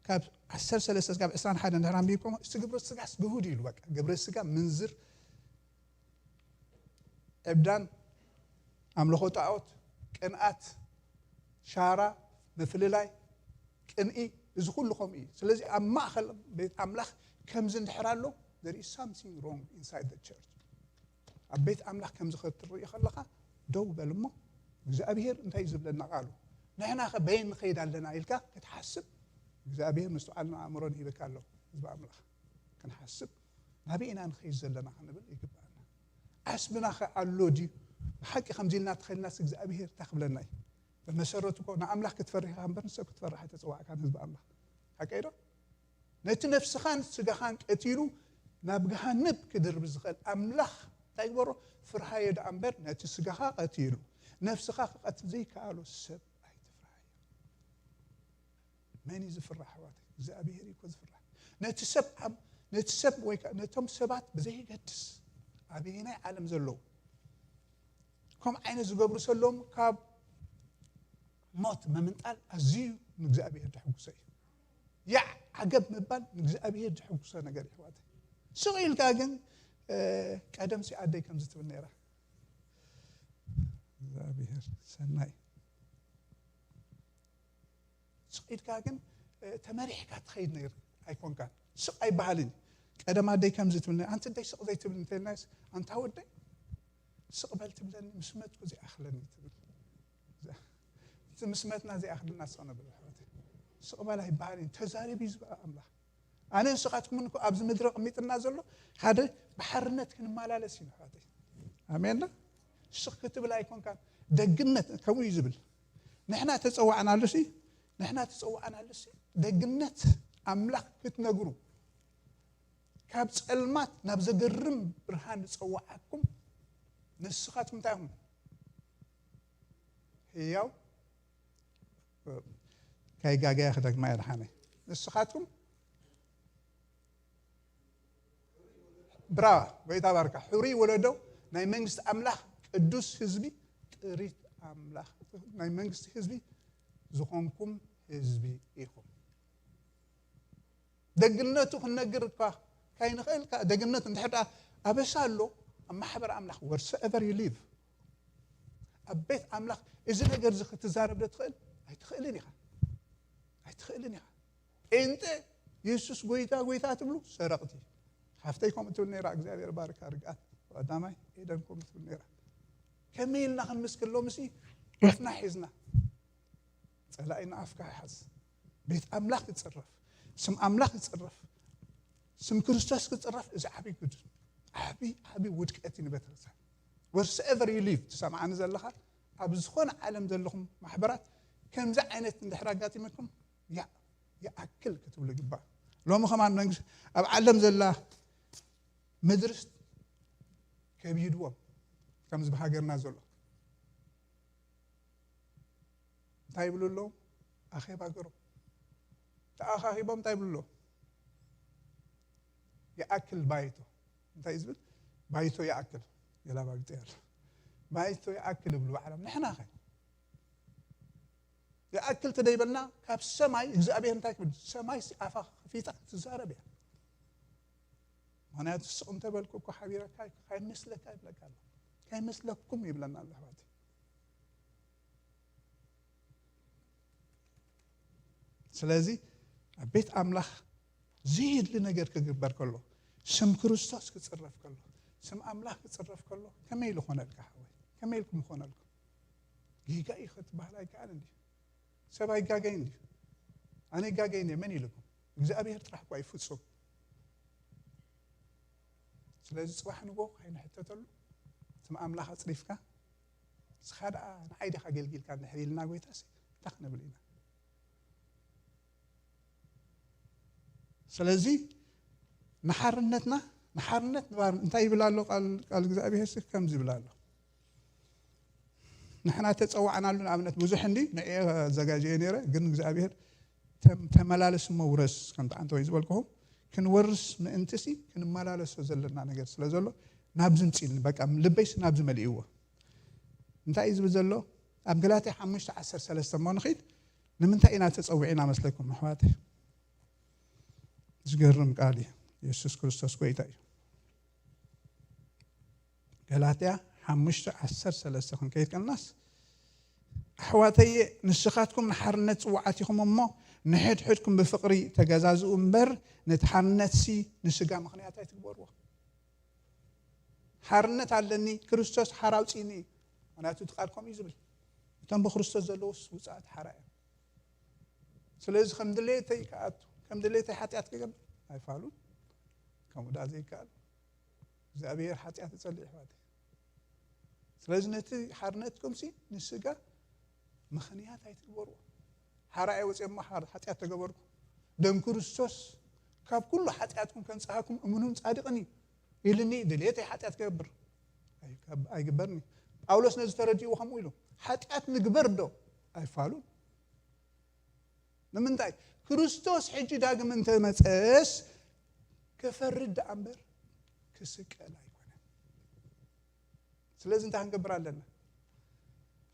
ካብ ዓሰርተ ሰለስተ እስካብ ዕስራን ሓደን እንድሕር ኣንቢብኩም፣ እቲ ግብረ ስጋስ ግሁድ እዩ ኢሉ በቃ። ግብረ ስጋ ምንዝር፣ ዕብዳን፣ ኣምልኾ ጣዖት፣ ቅንኣት፣ ሻራ፣ ምፍልላይ፣ ቅንኢ፣ እዚ ኩሉ ከምኡ እዩ። ስለዚ ኣብ ማእከል ቤት ኣምላኽ ከምዚ እንድሕር ኣሎ፣ there is something wrong inside the church። ኣብ ቤት ኣምላኽ ከምዚ ክትርኢ ከለኻ ደው በል እሞ እግዚኣብሄር እንታይ እዩ ዝብለና ቃሉ? ንሕና ኸ በየን ንኸይድ ኣለና ኢልካ ክትሓስብ እግዚኣብሄር ምስትውዓልን ኣእምሮን ይህበካ ኣሎ። ህዝቢ ኣምላኽ ክንሓስብ ናበይ ኢና ንኸይድ ዘለና ክንብል ይግብኣና። ዓስብና ኸ ኣሎ ድዩ? ብሓቂ ከምዚ ኢልና ተኸድናስ እግዚኣብሄር እንታይ ክብለና እዩ? ብመሰረቱ እኮ ንኣምላኽ ክትፈርሕ ኢኻ እምበር ንሰብ ክትፈርሕ ኣይተጸዋዕካን ህዝቢ ኣምላኽ። ሓቀይ ዶ? ነቲ ነፍስኻን ስጋኻን ቀቲሉ ናብ ገሃነብ ክድርብ ዝኽእል ኣምላኽ እንታይ ግበሮ? ፍርሃዮ ደኣ እምበር ነቲ ስጋኻ ቀቲሉ ነፍስኻ ክቐትል ዘይከኣሎ ሰብ ኣይትፍርሃዮ። መን እዩ ዝፍራሕ ኣሕዋተይ? እግዚኣብሄር እዩ እኮ ዝፍራሕ። ነቲ ሰብ ኣብ-፣ ነቲ ሰብ ወይ ከኣ ነቶም ሰባት ብዘይገድስ ኣበየናይ ዓለም ዘለዉ ከምኡ ዓይነት ዝገብሩ ሰለዎም ካብ ሞት ምምንጣል ኣዝዩ ንእግዚኣብሄር ዘሐጉሶ እዩ። ያዕ ዓገብ ምባል ንእግዚኣብሄር ዘሐጉሶ ነገር እዩ ኣሕዋተይ። ስቕ ኢልካ ግን፣ እ፣ ቀደምሲ ኣደይ ከምዚ ትብል ነይራ። እግዚኣብሄር ሰናይ። ስቕ ኢልካ ግን፣ እ፣ ተመሪሕካ ትኸይድ ነይር ኣይኮንካን። ስቕ ኣይበሃልን እዩ። ቀደም ኣደይ ከምዚ ትብል ነይራ። ኣንቲ ኣደይ ስቕ ዘይትብል እንተልናስ፣ ኣንታ ወደይ ስቕ በል ትብለኒ፣ ምስ መትኩ ዘይኣኽለኒ ትብል። እቲ ምስ መትና ዘይኣኽለና ስቕ ንብል ኣሕዋተይ። ስቕ በል ኣይበሃልን እዩ። ተዛረብ እዩ ዝበሃል ኣምላኽ። ኣነ ንስኻትኩምን እኮ ኣብዚ ምድሪ ኣቐሚጥና ዘሎ ሓደ ብሓርነት ክንመላለስ እዩ ኣሕዋተይ። ኣሜን ዶ? ስቕ ክትብል ኣይኮንካን። ደግነት ከምኡ እዩ ዝብል። ንሕና ተጸዋዕናሉሲ፣ ንሕና ተጸዋዕናሉሲ፣ ደግነት ኣምላኽ ክትነግሩ፣ ካብ ጸልማት ናብ ዘገርም ብርሃን ዝጸዋዓኩም ንስኻትኩም እንታይ ኢኹም? ህያው፣ ከይጋገየ ክደግማ እየ ድሓነይ። ንስኻትኩም ብራዋ፣ ጎይታ ባርካ፣ ሕሩይ ወለዶ፣ ናይ መንግስቲ ኣምላኽ ቅዱስ ህዝቢ፣ ጥሪት ኣምላኽ፣ ናይ መንግስቲ ህዝቢ ዝኾንኩም ህዝቢ ኢኹም። ደግነቱ ክንነግር እኳ ካይንኽእል፣ ከ-፣ ደግነቱ እንድሕር ደኣ ኣበሳ ኣሎ፣ ኣብ ማሕበር ኣምላኽ፣ wherever you live፣ ኣብ ቤት ኣምላኽ እዚ ነገር እዚ ክትዛረብ ዶ ትኽእል? ኣይትኽእልን ኢኻ። ኣይትኽእልን ኢኻ። ጴንጤ የሱስ ጎይታ ጎይታ ትብሉ ሰረቕቲ። ሓፍተይ ከምኡ ትብል ነይራ፣ እግዚኣብሔር ባርካ ርግኣት። ቀዳማይ ኤደን ከምኡ ትብል ነይራ። ከመይ ኢልና ክንምስክር? ሎምሲ ኣፍና ሒዝና፣ ጸላኢና ኣፍካ ይሓዝ። ቤት ኣምላኽ ይጽረፍ፣ ስም ኣምላኽ ይጽረፍ፣ ስም ክርስቶስ ክጽረፍ፣ እዚ ዓብዪ ጉድ፣ ዓብዪ ዓብዪ ውድቀት እዩ ንቤተክርስትያን። Wherever you live ትሰምዓኒ ዘለኻ፣ ኣብ ዝኾነ ዓለም ዘለኹም ማሕበራት ከምዚ ዓይነት እንድሕር ኣጋጢመኩም፣ ያ ይኣክል ክትብሉ ይግባእ። ሎሚ ከማን መንግስቲ ኣብ ዓለም ዘላ ምድርስ ከብይድዎም ከምዚ ብሃገርና ዘሎ እንታይ ይብሉ ኣለዉ? ኣኼባ ገሮም ተኣኻኺቦም እንታይ ይብሉ ኣለዉ? ይኣክል ባይቶ እንታይ እዩ ዝብል? ባይቶ ይኣክል ገላባግጠ ያለ ባይቶ ይኣክል ይብሉ ባዕሎም። ንሕና ኸ ይኣክል ተደይበልና ካብ ሰማይ እግዚኣብሔር እንታይ ክብል? ሰማይ ኣፋ ከፊታ ትዛረብ እያ። ምክንያቱ ስቕ እንተበልኩ እኮ ሓቢረካ ካይመስለካ ይብለካ ኣሎ። ካይመስለኩም ይብለና ኣሎ ኣሕዋት። ስለዚ ኣብ ቤት ኣምላኽ ዘየድሊ ነገር ክግበር ከሎ፣ ስም ክርስቶስ ክጽረፍ ከሎ፣ ስም ኣምላኽ ክጽረፍ ከሎ ከመይ ኢሉ ኾነልካ ሓወይ? ከመይ ኢልኩም ኾነልኩም? ጌጋ እዩ ክትበሃል ኣይከኣልን ድዩ? ሰብ ኣይጋገይን ድዩ? ኣነ ይጋገይ እንድየ መን ኢልኩም? እግዚኣብሔር ጥራሕ እኳ እዩ ፍጹም። ስለዚ ጽባሕ ንጎ ካይንሕተተሉ ትም ኣምላኽ ኣጽሪፍካ ንስኻ ደኣ ንዓይ ዲኻ ኣገልጊልካ እንድሕር ኢልና ጎይታሲ እንታይ ክንብል ኢና? ስለዚ ንሓርነትና ንሓርነት ንባር እንታይ ይብል ኣሎ ቃል እግዚኣብሔር ሲ ከምዚ ይብል ኣሎ። ንሕና ተጸዋዕናሉ ንኣብነት ብዙሕ እንዲ ንዕየ ኣዘጋጅየ ነይረ ግን እግዚኣብሔር ተመላለስ እሞ ውረስ ከምቲ ዓንተ ወይ ዝበልኩኹም ክንወርስ ምእንትሲ ክንመላለሶ ዘለና ነገር ስለ ዘሎ ናብዚ ምፅእኒ በቃ ልበይሲ ናብዚ መሊእዎ እንታይ እዩ ዝብል ዘሎ ኣብ ገላትያ ሓሙሽተ ዓሰርተ ሰለስተ እሞ ንኽድ ንምንታይ ኢና ተጸዊዕና መስለኩም ኣሕዋተይ ዝገርም ቃል እዩ የሱስ ክርስቶስ ጎይታ እዩ ገላትያ ሓሙሽተ ዓሰርተ ሰለስተ ክንከይድ ከለናስ ኣሕዋተየ ንስኻትኩም ንሓርነት ጽዋዓት ኢኹም እሞ ንሕድሕድኩም ብፍቕሪ ተገዛዝኡ እምበር ነቲ ሓርነትሲ ንስጋ ምኽንያት ኣይትግበርዎ ሓርነት ኣለኒ ክርስቶስ ሓራ ኣውፅእኒ ምክንያቱ እቲ ቃል ከምኡ እዩ ዝብል እቶም ብክርስቶስ ዘለውስ ውፅኣት ሓራ እዮም ስለዚ ከም ድሌተይ ክኣቱ ከም ድሌተይ ሓጢኣት ክገብር ኣይፋሉን ከምኡ ዳ ዘይከኣል እግዚኣብሔር ሓጢኣት ይጸልእ ይሕዋት ስለዚ ነቲ ሓርነትኩም ሲ ንስጋ ምኽንያት ኣይትግበርዎ ሓራይ ወፅየ እሞ ሓጢኣት ተገበርኩ ደም ክርስቶስ ካብ ኩሉ ሓጢኣትኩም ከንጽሃኩም እምኑን ጻድቕን እዩ ኢልኒ ድሌተይ ሓጢኣት ክገብር ኣይግበርኒ ጳውሎስ ነዚ ተረዲእዎ ከምኡ ኢሉ ሓጢኣት ንግበር ዶ ኣይፋሉን ንምንታይ ክርስቶስ ሕጂ ዳግም እንተመፀስ ክፈርድ ደኣ እምበር ክስቀል ኣይኮነን ስለዚ እንታይ ክንገብር ኣለና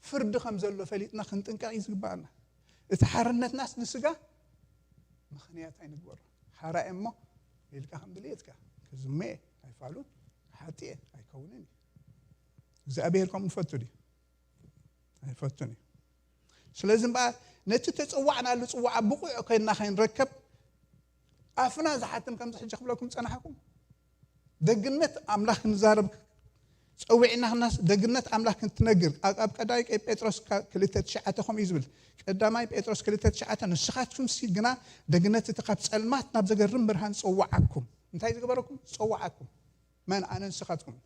ፍርዲ ከም ዘሎ ፈሊጥና ክንጥንቀቕ እዩ ዝግባኣና እቲ ሓርነትናስ ንስጋ ምኽንያት ኣይንግበሮ ሓራኤ እሞ ኢልካ ከም ድልየትካ ክዝመየ ኣይፋሉን ሓጥየ ኣይከውንን እዩ እግዚኣብሔር ከምኡ ይፈቱ ድዩ ኣይፈቱን እዩ ስለዚ እምበኣር ነቲ ተፀዋዕናሉ ፅዋዓ ብቑዕ ኮይንና ከይንረከብ ኣፍና ዝሓትም ከምዚ ሕጂ ክብለኩም ፀናሕኩም ደግነት ኣምላኽ ክንዛረብ ፀዊዕና ክናስ ደግነት ኣምላኽ ክትነግር ኣብ ቀዳይ ጴጥሮስ ክልተ ትሽዓተ ከምኡ እዩ ዝብል ቀዳማይ ጴጥሮስ ክልተ ትሽዓተ ንስኻትኩም ሲ ግና ደግነት እቲ ካብ ፀልማት ናብ ዘገርም ብርሃን ፀዋዓኩም እንታይ ዝገበረኩም ፀዋዓኩም መን ኣነ ንስኻትኩም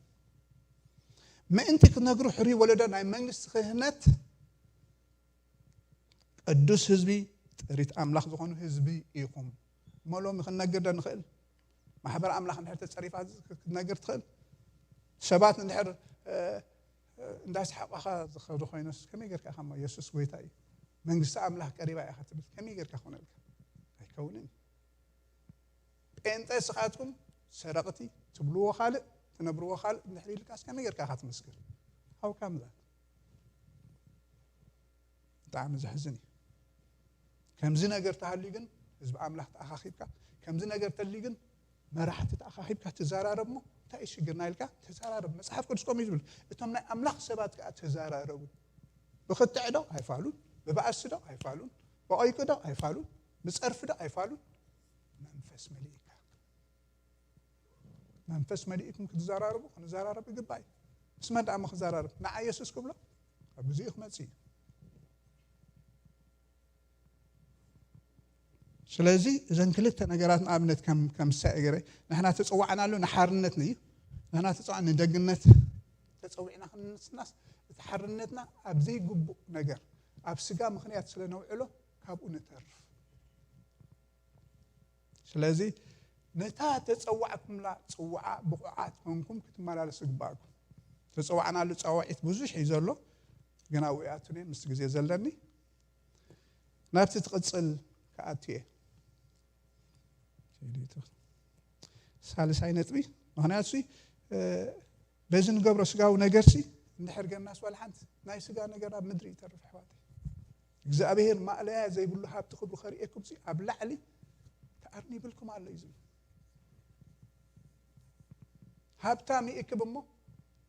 ምእንቲ ክትነግሩ ሕሩይ ወለዶ ናይ መንግስቲ ክህነት ቅዱስ ህዝቢ ጥሪት ኣምላኽ ዝኾኑ ህዝቢ ኢኹም እሞ ሎሚ ክንነግር ዶ ንኽእል ማሕበር ኣምላኽ እንድሕር ተፀሪፋ ክትነግር ትኽእል ሰባት እንድሕር እንዳሰሓቋኻ ዝኸዱ ኮይኖስ ከመይ ጌርካ ኢኻ የሱስ ጎይታ እዩ መንግስቲ ኣምላኽ ቀሪባ ኢኻ ትብል ከመይ ጌርካ ክኾነልካ ኣይከውንን ጴንጠ ስኻትኩም ሰረቕቲ ትብልዎ ካልእ ትነብርዎ ካልእ እንድሕር ኢልካስ ከመይ ጌርካ ኢኻ ትምስክር how come that ብጣዕሚ ዘሕዝን እዩ ከምዚ ነገር ተሃልዩ ግን ህዝቢ ኣምላኽ ተኣኻኺብካ ከምዚ ነገር ተልዩ ግን መራሕቲ ተኣኻኺብካ ትዘራረብ እሞ እንታይ እዩ ሽግርና ኢልካ ተዘራረብ። መጽሓፍ ቅዱስ ከምኡ እዩ ዝብል። እቶም ናይ ኣምላኽ ሰባት ከኣ ተዘራረቡ። ብኽትዕ ዶ ኣይፋሉን፣ ብባእሲ ዶ ኣይፋሉን፣ ብቐይቂ ዶ ኣይፋሉን፣ ብጸርፊ ዶ ኣይፋሉን። መንፈስ መሊእካ መንፈስ መሊእኩም ክትዘራረቡ ክንዘራረብ ይግባእ እዩ። ምስ መን ደኣ እሞ ክዘራረብ? ንዓ ኢየሱስ ክብሎ ኣብ ግዜኡ ክመጽእ እዩ። ስለዚ እዘን ክልተ ነገራት ንኣብነት ከም ከም ምሳሌ ገይረ ንሕና ተጸዋዕናሉ ንሓርነት እዩ። ንሕና ተጸዋዕ ንደግነት ተጸዊዕና ክንስናስ እቲ ሓርነትና ኣብ ዘይግቡእ ነገር ኣብ ስጋ ምኽንያት ስለ ነውዕሎ ካብኡ ንተርፍ። ስለዚ ነታ ተጸዋዕኩምላ ጽዋዓ ብቑዓት ኮንኩም ክትመላለሱ ይግባእኩም። ተጸዋዕናሉ ጻዋዒት ብዙሕ እዩ ዘሎ፣ ግን ኣብኡ ይኣቱን እየ፣ ምስ ግዜ ዘለኒ ናብቲ ትቕጽል ክኣቱ እየ። ሳልሳይ ነጥቢ፣ ምኽንያቱ ሲ፣ እ፣ በዚ ንገብሮ ስጋዊ ነገርሲ እንድሕር ገናስ ዋላ ሓንቲ ናይ ስጋ ነገር ኣብ ምድሪ ይተርፍ፣ ኣሕዋተይ። እግዚኣብሔር ማእለያ ዘይብሉ ሃብቲ ክብሩ ከርእየኩም ሲ ኣብ ላዕሊ ተኣርኒብልኩም ኣሎ እዩ ዝብል። ሃብታም ይእክብ እሞ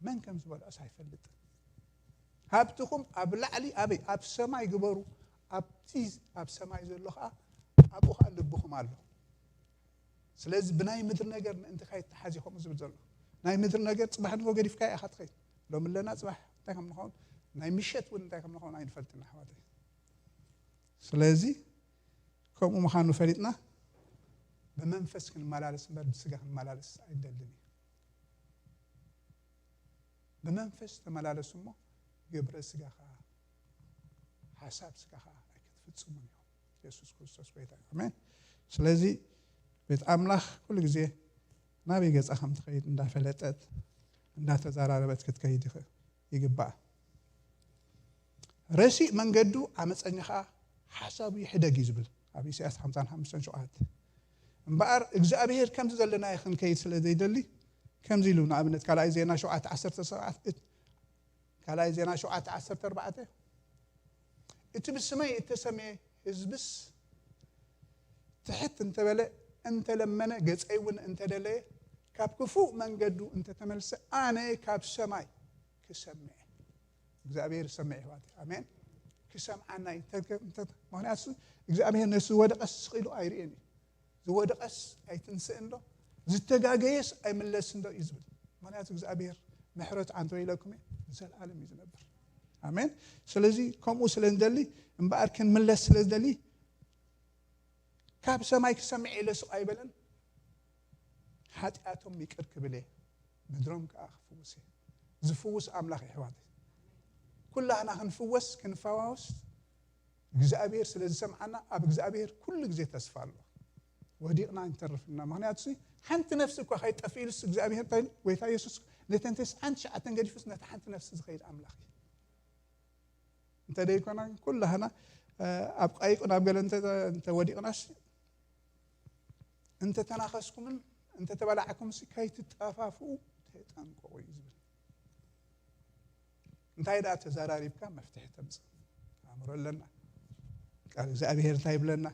መን ከም ዝበልዖስ ኣይፈልጥን። ሃብትኹም ኣብ ላዕሊ ኣበይ? ኣብ ሰማይ ግበሩ። ኣብቲ ኣብ ሰማይ ዘሎ ኸዓ ኣብኡ ኸዓ ልብኹም ኣሎ። ስለዚ ብናይ ምድሪ ነገር ምእንቲ ከይትሓዝ እዩ ከምኡ ዝብል ዘሎ። ናይ ምድሪ ነገር ጽባሕ ንጎ ገዲፍካ ኢኻ ትኸይድ። ሎሚ ኣለና ጽባሕ እንታይ ከም ንኸውን፣ ናይ ምሸት እውን እንታይ ከም ንኸውን ኣይንፈልጥን ኣሕዋተይ። ስለዚ ከምኡ ምዃኑ ፈሊጥና ብመንፈስ ክንመላለስ እምበር ብስጋ ክንመላለስ ኣይንደልን እዩ። ብመንፈስ ተመላለሱ እሞ ግብረ ስጋ ኸዓ ሓሳብ ስጋ ኸዓ ኣይክትፍጽሙን ኢኹም። የሱስ ክርስቶስ ጎይታ እዩ። ኣሜን። ስለዚ ቤት ኣምላኽ ኩሉ ግዜ ናበይ ገጻ ከም ትኸይድ እንዳፈለጠት እንዳተዘራረበት ክትከይድ ይኽእል ይግባእ። ረሲእ መንገዱ ዓመፀኛ ኸዓ ሓሳቡ ይሕደግ እዩ ዝብል ኣብ ኢሳያስ ሓምሳን ሓሙሽተን ሸውዓተ። እምበኣር እግዚኣብሔር ከምዚ ዘለናዮ ክንከይድ ስለ ዘይደሊ ከምዚ ኢሉ ንኣብነት ካልኣይ ዜና ሸውዓተ ዓሰርተ ሸውዓተ ካልኣይ ዜና ሸውዓተ ዓሰርተ ኣርባዕተ እቲ ብስመይ እተሰምየ ህዝብስ ትሕት እንተበለ እንተለመነ ገጸይ እውን እንተደለየ ካብ ክፉእ መንገዱ እንተተመልሰ ኣነ ካብ ሰማይ ክሰምዕ እግዚኣብሔር ይሰምዕ ይሕዋት ኣሜን ክሰምዓና ምክንያቱ እግዚኣብሔር ነሱ ዝወደቀስ ስቕ ኢሉ ኣይርእን እዩ ዝወደቀስ ኣይትንስእን ዶ ዝተጋገየስ ኣይምለስን ዶ እዩ ዝብል ምክንያቱ እግዚኣብሔር ምሕረት ዓንቶ ኢለኩም እዩ ንዘለኣለም እዩ ዝነብር ኣሜን ስለዚ ከምኡ ስለ ንደሊ እምበኣር ክንምለስ ስለ ዝደሊ ካብ ሰማይ ክሰምዕ ኢለ ስቕ ኣይበለን ሓጢኣቶም ይቅር ክብል እየ ምድሮም ከዓ ክፍውስ እየ ዝፍውስ ኣምላኽ ይሕዋት ኩላህና ክንፍወስ ክንፈዋወስ እግዚኣብሔር ስለ ዝሰምዓና ኣብ እግዚኣብሔር ኩሉ ግዜ ተስፋ ኣሎ ወዲቕና ንተርፍና ምክንያቱ ሓንቲ ነፍሲ እኳ ከይጠፍኢሉስ እግዚኣብሔር እንታይ ጎይታ የሱስ ነተን ተስዓን ትሽዓተን ገዲፉስ ነታ ሓንቲ ነፍሲ ዝኸይድ ኣምላኽ እዩ እንተ ደይኮና ኩላህና ኣብ ቃይቁ ናብ ገለ እንተወዲቕናስ እንተተናኸስኩምን እንተተበላዕኩምስ ከይትጠፋፍኡ ተጠንቀቑ እዩ ዝብል እንታይ ደኣ ተዘራሪብካ መፍትሒ ተምፅእ ኣእምሮ ኣለና ቃል እግዚኣብሔር እንታይ ይብለና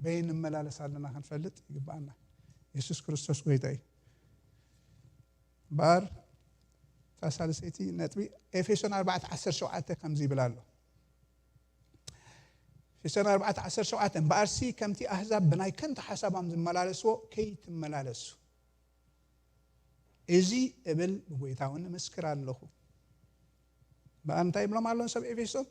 በይ ንመላለስ ኣለና ክንፈልጥ ይግባኣና የሱስ ክርስቶስ ጎይታ እዩ እምበኣር እታ ሳልሰይቲ ነጥቢ ኤፌሶን ኣርባዕተ ዓሰርተ ሸውዓተ ከምዚ ይብል ኣሎ ኤፌሶን ኣርባዕተ ዓሰርተ ሸውዓተ እምበኣርሲ ከምቲ ኣህዛብ ብናይ ከንቱ ሓሳባም ዝመላለስዎ ከይትመላለሱ እዚ እብል ብጎይታ እውን እምስክር ኣለኹ በኣ እንታይ ይብሎም ኣሎ ሰብ ኤፌሶን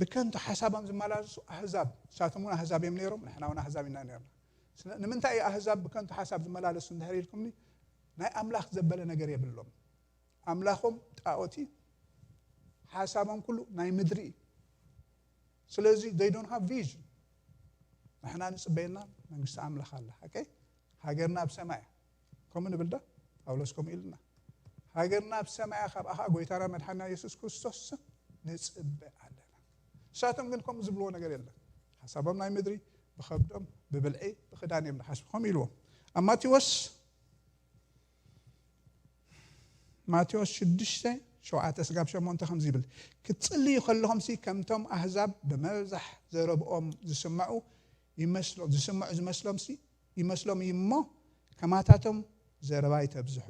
ብከንቱ ሓሳቦም ዝመላለሱ ኣህዛብ ንሳቶም እውን ኣህዛብ እዮም ነይሮም ንሕና እውን ኣህዛብ ኢና ነርና ንምንታይ እዩ ኣህዛብ ብከንቱ ሓሳብ ዝመላለሱ እንድሕር ኢልኩምኒ ናይ ኣምላኽ ዘበለ ነገር የብሎም ኣምላኾም ጣኦት እዩ ሓሳቦም ኩሉ ናይ ምድሪ እዩ ስለዚ they don't have vision ንሕና ንፅበየና መንግስቲ ኣምላኽ ኣላ ሓቀይ ሃገርና ኣብ ሰማይ እያ ከምኡ ንብል ዶ ጳውሎስ ከምኡ ኢሉና ሃገርና ኣብ ሰማያ ካብኣ ከዓ ጎይታና መድሓና የሱስ ክርስቶስ ስም ንፅበ ኣለና ንሳቶም ግን ከምኡ ዝብልዎ ነገር የለን ሓሳቦም ናይ ምድሪ ብኸብዶም ብብልዒ ብክዳን እዮም ዝሓስቡ ከምኡ ኢልዎም ኣብ ማቴዎስ ማቴዎስ ሽዱሽተ ሸውዓተ ስጋብ ሸሞንተ ከምዚ ይብል ክትፅልዩ ከለኹምሲ ከምቶም ኣህዛብ ብመብዛሕ ዘረብኦም ዝስምዑ ይመስሎም ዝስምዑ ዝመስሎምሲ ይመስሎም እዩ እሞ ከማታቶም ዘረባ ኣይተብዝሑ።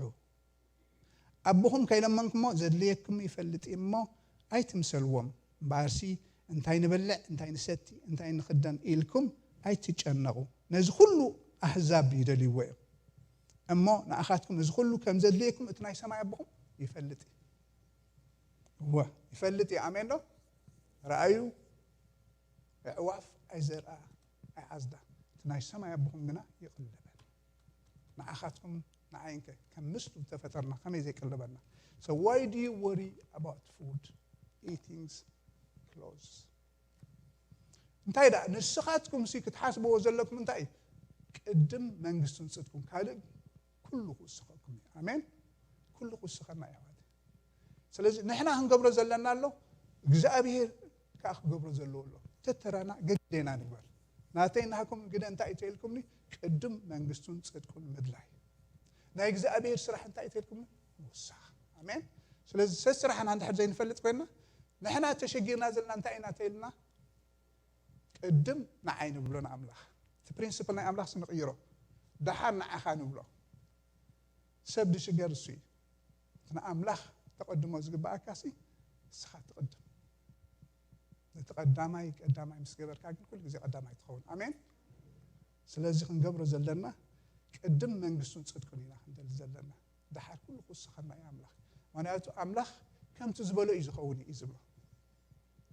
ኣቦኹም ከይለመንኩሞ ዘድልየኩም ይፈልጥ እዩ እሞ ኣይትምሰልዎም። እምበኣርሲ እንታይ ንበልዕ፣ እንታይ ንሰቲ፣ እንታይ ንኽደን ኢልኩም ኣይትጨነቑ። ነዚ ኩሉ ኣህዛብ ይደልይዎ እዮም። እሞ ንኣኻትኩም እዚ ኩሉ ከም ዘድልየኩም እቲ ናይ ሰማይ ኣቦኹም ይፈልጥ እዩ። እወ፣ ይፈልጥ እዩ። ኣሜን ዶ? ረኣዩ፣ ኣዕዋፍ ኣይዘርኣ ኣይዓዝዳ፣ እቲ ናይ ሰማይ ኣቦኹም ግና ይቕልበን። ንዓኻትኩም ንዓይንከ ከም ምስሉ ዝተፈጠርና ከመይ ዘይቅልበና? So why do you worry about food, eatings, clothes? እንታይ ደኣ ንስኻትኩም ሲ ክትሓስብዎ ዘለኩም እንታይ እዩ? ቅድም መንግስቱን ጽድቁን፣ ካልእ ኩሉ ክውስኸኩም እዩ። ኣሜን። ኩሉ ክውስኸና እዩ ኣሕዋት። ስለዚ ንሕና ክንገብሮ ዘለና ኣሎ፣ እግዚኣብሄር ከዓ ክገብሮ ዘለዎ ኣሎ። ተተራና ገግዴና ንግበር። ናተይ ናህኩም ግደ እንታይ እዩ ተኢልኩምኒ? ቅድም መንግስቱን ጽድቁን ምድላይ። ናይ እግዚኣብሄር ስራሕ እንታይ እዩ ተኢልኩምኒ? ምውሳኽ። ኣሜን። ስለዚ ሰብ ስራሕና እንድሕር ዘይንፈልጥ ኮይንና፣ ንሕና ተሸጊርና ዘለና እንታይ ኢና ተኢልና? ቅድም ንዓይ ንብሎ ንኣምላኽ። እቲ ፕሪንስፕል ናይ ኣምላኽ ንቕይሮ። ደሓር ንዓኻ ንብሎ። ሰብ ድሽገር እሱ እዩ። እቲ ንኣምላኽ ተቐድሞ ዝግብኣካ ሲ ንስኻ ትቕድም። ነቲ ቀዳማይ ቀዳማይ ምስ ገበርካ ግን ኩሉ ግዜ ቀዳማይ ትኸውን። ኣሜን። ስለዚ ክንገብሮ ዘለና ቅድም መንግስቱን ጽድቁን ኢና ክንደሊ ዘለና። ደሓር ኩሉ ክውስኸና እዩ ኣምላኽ። ምኽንያቱ ኣምላኽ ከምቲ ዝበሎ እዩ ዝኸውን እዩ ዝብሎ።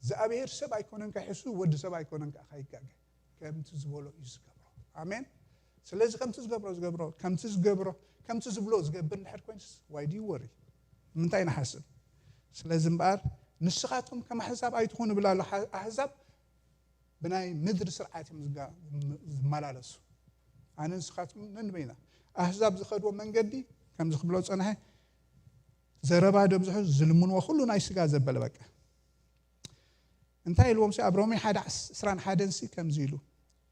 እግዚኣብሔር ሰብ ኣይኮነን ከይሕሱ፣ ወዲ ሰብ ኣይኮነን ከዓ ከይጋገ። ከምቲ ዝበሎ እዩ ዝገብሮ። ኣሜን። ስለዚ ከምቲ ዝገብሮ ዝገብሮ ከምቲ ዝገብሮ ከምቲ ዝብሎ ዝገብር እንድሕር ኮይንስ ዋይ ድዩ ወሪ ምንታይ ንሓስብ? ስለዚ እምበኣር ንስኻትኩም ከም ኣሕዛብ ኣይትኹኑ ይብል ኣሎ። ኣሕ- ኣሕዛብ ብናይ ምድሪ ስርዓት እዮም ዝጋ- ዝመላለሱ። ኣነ ንስኻትኩም ነንበይና ኣሕዛብ ዝኸድዎ መንገዲ ከምዚ ክብሎ ዝጸንሐ ዘረባ ደብዝሑ ዝልምንዎ ኩሉ ናይ ስጋ ዘበለ በቃ እንታይ ኢልዎም ሲ ኣብ ሮሜ ሓደ ዕስራን ሓደን ሲ ከምዚ ኢሉ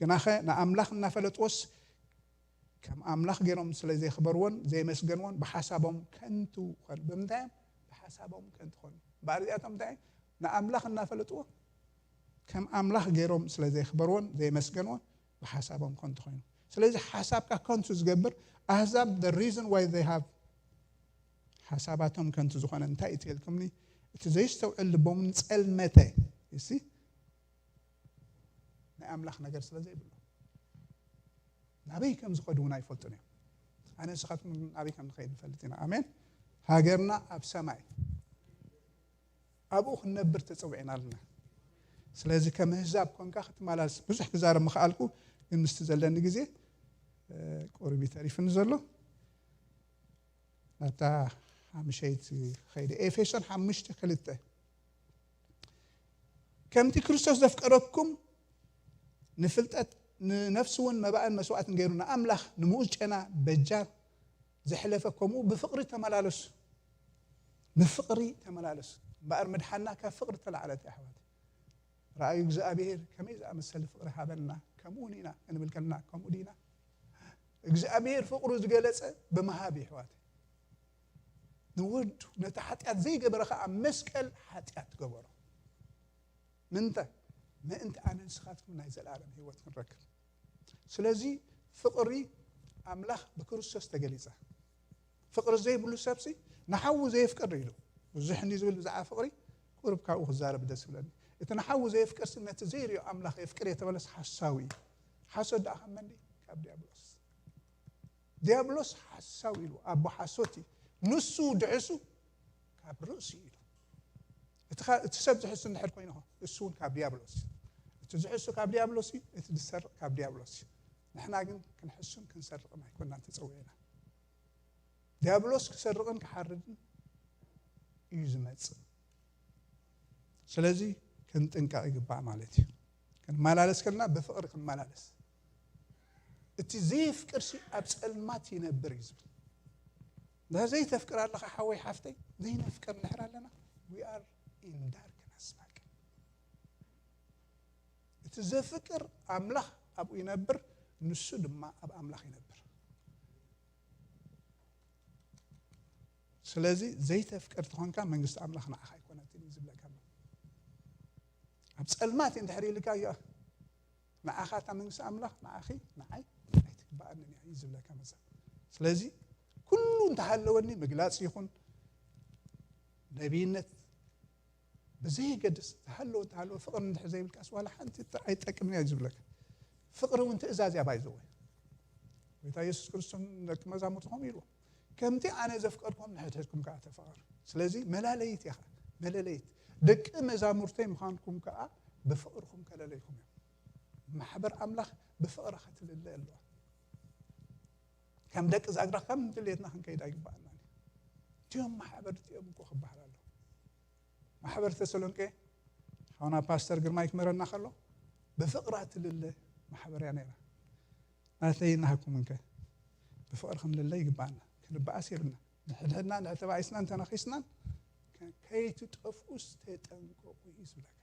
ግናኸ ንኣምላኽ እናፈለጥዎስ ከም ኣምላኽ ገይሮም ስለ ዘይኽበርዎን ዘይመስገንዎን ብሓሳቦም ከንቱ ኾኑ። ብምንታይ እዮም? ብሓሳቦም ከንቱ ኾኑ። እምበኣር እዚኣቶም እንታይ ንኣምላኽ እናፈለጥዎ ከም ኣምላኽ ገይሮም ስለ ዘይኽበርዎን ዘይመስገንዎን ብሓሳቦም ከንቱ ኾይኑ። ስለዚ ሓሳብካ ከንቱ ዝገብር ኣህዛብ the reason why they have ሓሳባቶም ከንቱ ዝኾነ እንታይ እዩ ትልኩምኒ? እቲ ዘይስተውዕል ልቦም ንጸልመተ ይሲ ናይ ኣምላኽ ነገር ስለ ዘይብሉ ናበይ ከም ዝኸዱ እውን ኣይፈልጡን እዮም። ኣነ ንስኻትኩም ናበይ ከም ንኸይድ ንፈልጥ ኢና። ኣሜን። ሃገርና ኣብ ሰማይ ኣብኡ ክንነብር ተጸዊዕና ኣለና። ስለዚ ከም ህዛብ ኮንካ ክትመላለስ ብዙሕ ክዛረብ ምኽኣልኩ ግን ምስቲ ዘለኒ ግዜ ቁሩብ እዩ ተሪፍኒ ዘሎ። ናብታ ሓምሸይቲ ኸይደ ኤፌሶን ሓሙሽተ ክልተ ከምቲ ክርስቶስ ዘፍቀረኩም ንፍልጠት ንነፍሲ እውን መባእን መስዋእትን ገይሩ ንኣምላኽ ንምኡዝ ጨና በጃ ዘሕለፈ ከምኡ ብፍቕሪ ተመላለሱ። ብፍቕሪ ተመላለሱ እምበኣር ምድሓና ካብ ፍቕሪ ተላዕለት ኣሕዋት። ረኣዩ እግዚኣብሔር ከመይ ዝኣመሰለ ፍቕሪ ሃበና ከምኡ ኢና ክንብል ከለና ከምኡ ዲና? እግዚኣብሔር ፍቕሩ ዝገለጸ ብምሃብ ይሕዋት ንወዱ ነቲ ሓጢኣት ዘይገበረ ከዓ ኣብ መስቀል ሓጢኣት ገበሮ ምንተ ምእንቲ ኣነ ንስኻትኩም ናይ ዘለኣለም ህይወት ክንረክብ። ስለዚ ፍቕሪ ኣምላኽ ብክርስቶስ ተገሊጸ። ፍቕሪ ዘይብሉ ሰብሲ ንሓዉ ዘየፍቅር ኢሉ ብዙሕ እንዲ ዝብል ብዛዕባ ፍቕሪ ቁርብ ካብኡ ክዛረብ ደስ ይብለኒ። እቲ ንሓዉ ዘየፍቅርሲ ነቲ ዘይሪኦ ኣምላኽ የፍቅር እየ ተበለስ ሓሳዊ እዩ። ሓሶት ደኣ ካብ መን ድዩ? ካብ ዲያብሎስ። ዲያብሎስ ሓሳዊ ኢሉ ኣቦ ሓሶት እዩ። ንሱ ድሕሱ ካብ ርእሱ ኢሉ እቲ ኸ- እቲ ሰብ ዝሕሱ እንድሕር ኮይኑ ኸ እሱ እውን ካብ ዲያብሎስ እዩ። እቲ ዝሕሱ ካብ ዲያብሎስ እዩ። እቲ ዝሰርቕ ካብ ዲያብሎስ እዩ። ንሕና ግን ክንሕሱን ክንሰርቕን ኣይኮናን ተፀዊዕና። ዲያብሎስ ክሰርቕን ክሓርድን እዩ ዝመፅእ። ስለዚ ክንጥንቀቕ ይግባእ ማለት እዩ። ክንመላለስ ከለና ብፍቕሪ ክንመላለስ። እቲ ዘየፍቅርሲ ኣብ ፀልማት ይነብር እዩ ዝብል። እንዳ ዘይተፍቅር ኣለኻ ሓወይ ሓፍተይ፣ ዘይነፍቅር እንድሕር ኣለና we are in darkness በቃ። እቲ ዘፍቅር ኣምላኽ ኣብኡ ይነብር፣ ንሱ ድማ ኣብ ኣምላኽ ይነብር። ስለዚ ዘይተፍቅር ተኾንካ መንግስቲ ኣምላኽ ንዓኻ ኣይኮነትን እዩ ዝብለካ ኣሎ። ኣብ ፀልማት እንድሕር ኢልካ እዩ ንዓኻ እታ መንግስቲ ኣምላኽ ንዓኺ ንዓይ ኣይትግባኣንን እያ እዩ ዝብለካ መጽሓፍ። ስለዚ ኩሉ እንተሃለወኒ ምግላፅ ይኹን ነቢይነት ብዘይገድስ፣ ተሃለወ ተሃለወ ፍቕሪ እንድሕር ዘይብልካስ ዋላ ሓንቲ ኣይጠቅምን እያ ዝብለካ። ፍቕሪ እውን ትእዛዝ እያ። ባይዘወ ጎይታ የሱስ ክርስቶስ ደቂ መዛሙርቱ ከምኡ ኢልዎ፣ ከምቲ ኣነ ዘፍቀርኩም ንሕድሕድኩም ከዓ ተፋቐሩ። ስለዚ መላለይት እያ። መለለይት ደቂ መዛሙርተይ ምዃንኩም ከዓ ብፍቕርኩም ከለለይኩም እዮም። ማሕበር ኣምላኽ ብፍቕሪ ክትልለ ኣለዋ። ከም ደቂ ዛግራ ከም ድሌትና ክንከይድ ኣይግባኣና። እቲኦም ማሕበር እቲኦም እኮ ክበሃል ኣለዎ። ማሕበር ተሰሎንቄ ሓውና ፓስተር ግርማይ ክመረና ከሎ ብፍቕራ ትልለ ማሕበር እያ ነይራ። ናተይ ናሃኩም እንከ ብፍቕሪ ክንልለ ይግባኣና። ክንበኣስ የብልና። ንሕድሕድና ንሕተባኢስናን ተነኺስናን ከይትጠፍኡስ ተጠንቀቁ እዩ ዝብለካ።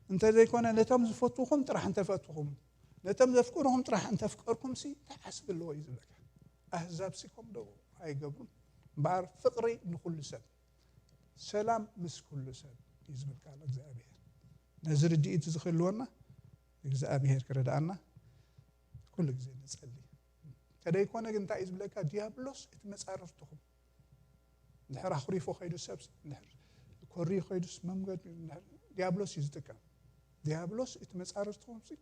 እንተ ዘይኮነ ነቶም ዝፈትኹም ጥራሕ እንተፈትኹም፣ ነቶም ዘፍቅርኹም ጥራሕ እንተፍቀርኩም ሲ እንታይ ዓስቢ ኣለዎ እዩ ዝብለካ። ኣህዛብ ሲ ከም ዶ ኣይገብሩን? እምበኣር ፍቕሪ ንኹሉ ሰብ፣ ሰላም ምስ ኩሉ ሰብ እዩ ዝብል ቃል እግዚኣብሔር። ነዚ ርድኢት እዚ ክህልወና እግዚኣብሔር ክረድኣና ኩሉ ግዜ ንጸሊ። እንተደይኮነ ግን እንታይ እዩ ዝብለካ? ዲያብሎስ እቲ መጻርርትኹም እንድሕር ኣኹሪፎ ከይዱ ሰብ እንድሕር ኮሪ ከይዱስ መንገድ እንድሕር ዲያብሎስ እዩ ዝጥቀም። ዲያብሎስ እቲ መጻርርትኹም ሲ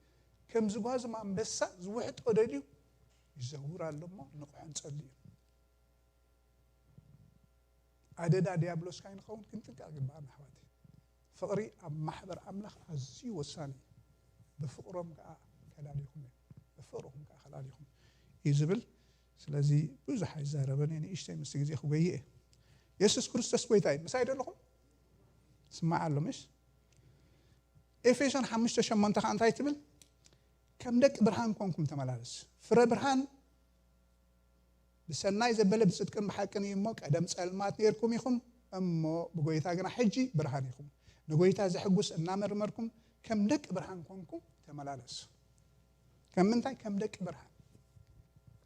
ከም ዝጓዝም ኣንበሳ ዝውሕጦ ደልዩ ይዘውር ኣሎ እሞ ንቕሖን ጸልዩ። ኣደዳ ዲያብሎስ ካይንኸውን ክንጥንቀቕ ግባኣና ኣሕዋት። ፍቕሪ ኣብ ማሕበር ኣምላኽ ኣዝዩ ወሳኒ እዩ። ብፍቕሮም ከዓ ከላሊኹም እዮም፣ ብፍቕርኹም ከዓ ከላሊኹም እዩ ዝብል። ስለዚ ብዙሕ ኣይዛረበን እየ፣ ንእሽተይ ምስቲ ግዜ ክጎይ እየ። የሱስ ክርስቶስ ጎይታ እዩ። ምሳይ ደለኹም ስማዕ ኣሎ ምሽ? ኤፌሶን ሓሙሽተ ሸሞንተ ከዓ እንታይ ትብል? ከም ደቂ ብርሃን ኮንኩም ተመላለስ። ፍረ ብርሃን ብሰናይ ዘበለ ብጽድቅን ብሓቅን እዩ እሞ፣ ቀደም ጸልማት ነይርኩም ኢኹም እሞ፣ ብጎይታ ግና ሕጂ ብርሃን ኢኹም። ንጎይታ ዘሕጉስ እናመርመርኩም ከም ደቂ ብርሃን ኮንኩም ተመላለሱ። ከም ምንታይ? ከም ደቂ ብርሃን።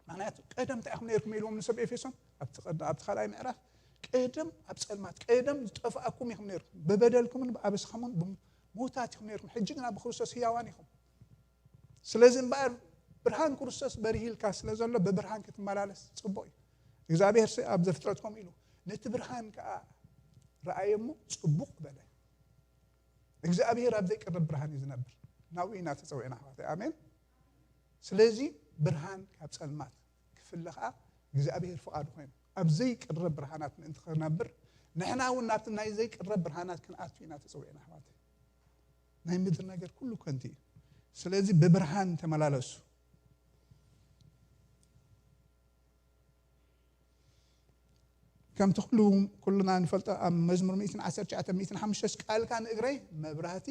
ምክንያቱ ቀደም እንታይ ኢኹም ነይርኩም ኢልዎም ንሰብ ኤፌሶን ኣብቲ ቀድ-፣ ኣብቲ ካልኣይ ምዕራፍ፣ ቀደም ኣብ ጸልማት፣ ቀደም ዝጠፍኣኩም ኢኹም ነይርኩም፣ ብበደልኩምን ብኣበስኹምን ብሞታት ኢኹም ነይርኩም፣ ሕጂ ግና ብክርስቶስ ህያዋን ኢኹም። ስለዚ እምበኣር ብርሃን ክርስቶስ በሪሂልካ ስለ ዘሎ ብብርሃን ክትመላለስ ጽቡቕ እዩ። እግዚኣብሔር ሲ ኣብ ዘፍጥረት ከምኡ ኢሉ፣ ነቲ ብርሃን ከኣ ረኣየ እሞ ጽቡቕ በለ። እግዚኣብሔር ኣብ ዘይቅረብ ብርሃን እዩ ዝነብር። ናብኡ ኢና ተጸዊዕና ኣሕዋተይ። ኣሜን። ስለዚ ብርሃን ካብ ጸልማት ክፍለ ከኣ እግዚኣብሔር ፍቓዱ ኮይኑ ኣብ ዘይቅረብ ብርሃናት ምእንቲ ክነብር ንሕና እውን ናብቲ ናይ ዘይቅረብ ብርሃናት ክንኣቱ ኢና ተጸዊዕና ኣሕዋተይ። ናይ ምድሪ ነገር ኩሉ ከንቱ እዩ። ስለዚ ብብርሃን ተመላለሱ። ከምቲ ኩሉ ኩልና ንፈልጦ ኣብ መዝሙር ሚእትን ዓሰርተ ትሽዓተ ሚእትን ሓሙሽተ ቃልካ ንእግረይ መብራህቲ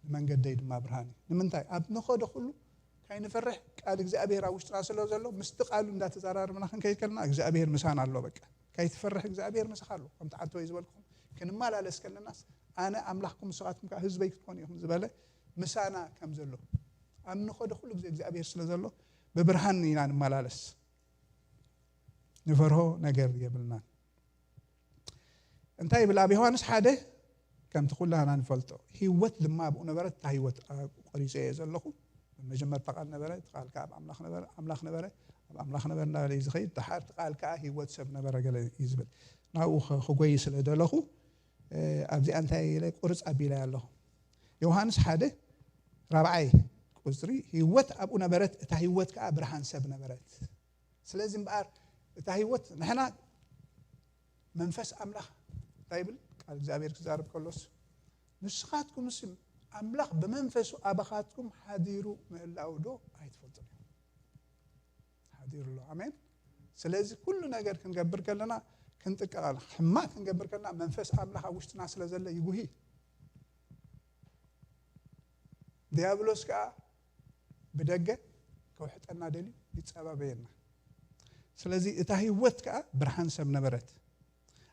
ንመንገደይ ድማ ብርሃን እዩ። ንምንታይ? ኣብ ንኸዶ ኩሉ ካይንፈርሕ ቃል እግዚኣብሔር ኣብ ውሽጥና ስለ ዘሎ ምስቲ ቃሉ እንዳተዘራረብና ክንከይድ ከለና እግዚኣብሔር ምሳና ኣሎ። በቃ ካይትፈርሕ እግዚኣብሔር ምሳኻ ኣሎ። ከምቲ ዓንተወይ ዝበልኩም ክንመላለስ ከለናስ ኣነ ኣምላኽኩም ንስኻትኩም ከዓ ህዝበይ ክትኮኑ ኢኹም ዝበለ ምሳና ከም ዘሎ ኣብ ንኸዶ ኩሉ ግዜ እግዚኣብሔር ስለ ዘሎ ብብርሃን ኢና ንመላለስ። ንፈርሆ ነገር የብልናን። እንታይ ይብል ኣብ ዮሃንስ ሓደ? ከምቲ ኩላና ንፈልጦ ህይወት ድማ ኣብኡ ነበረት፣ እታ ህይወት ቆሪፀ እየ ዘለኹ። መጀመርታ ቃል ነበረ፣ እቲ ቃል ከዓ ኣብ ኣምላኽ ነበረ፣ ኣምላኽ ነበረ፣ ኣብ ኣምላኽ ነበረ እንዳበለ እዩ ዝኸይድ። ደሓር እቲ ቃል ከዓ ህይወት ሰብ ነበረ ገለ እዩ ዝብል። ናብኡ ኸ-፣ ክጎይ ስለ ደለኹ ኣብዚኣ እንታይ ኢለ ቁርፅ ኣቢለ ኣለኹ። ዮሃንስ ሓደ ራብዓይ ቁፅሪ ህይወት ኣብኡ ነበረት፣ እታ ህይወት ከዓ ብርሃን ሰብ ነበረት። ስለዚ እምበኣር እታ ህይወት ንሕና መንፈስ ኣምላኽ እንታይ ይብል ቃል እግዚኣብሔር ክዛረብ ከሎስ ንስኻትኩም ስ ኣምላኽ ብመንፈሱ ኣባኻትኩም ሓዲሩ ምህላው ዶ ኣይትፈልጡን እዮም? ሓዲሩ ኣሎ። ኣሜን። ስለዚ ኩሉ ነገር ክንገብር ከለና ክንጥቀቐል ሕማቅ ክንገብር ከለና መንፈስ ኣምላኽ ኣብ ውሽጥና ስለ ዘለ ይጉሂ። ዲያብሎስ ከዓ ብደገ ከውሕጠና ደልዩ ይጸባበየና። ስለዚ እታ ህይወት ከዓ ብርሃን ሰብ ነበረት።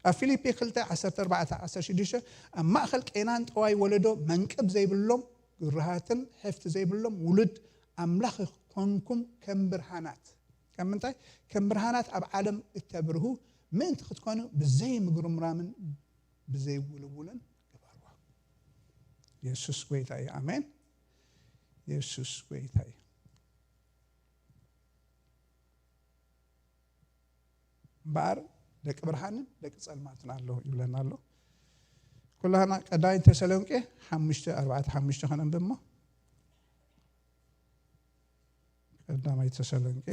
ኣብ ፊልፒ ክልተ ዓሰርተ ኣርባዕተ ዓሰርተ ሽዱሽተ ኣብ ማእኸል ቄናን ጠዋይ ወለዶ መንቅብ ዘይብሎም ግርሃትን ሕፍቲ ዘይብሎም ውሉድ ኣምላኽ ኮንኩም ከም ብርሃናት። ከም ምንታይ? ከም ብርሃናት ኣብ ዓለም እተብርሁ ምእንቲ ክትኮኑ ብዘይ ምግርምራምን ብዘይ ውልውልን ግበርዋ። የሱስ ጎይታ እዩ። ኣሜን። የሱስ ጎይታ እዩ። እምበኣር ደቂ ብርሃንን ደቂ ጸልማትን ኣለዉ ይብለና ኣሎ። ኩላና ቀዳማይ ተሰሎንቄ ሓሙሽተ ኣርባዕተ ሓሙሽተ ከነንብብ እሞ፣ ቀዳማይ ተሰሎንቄ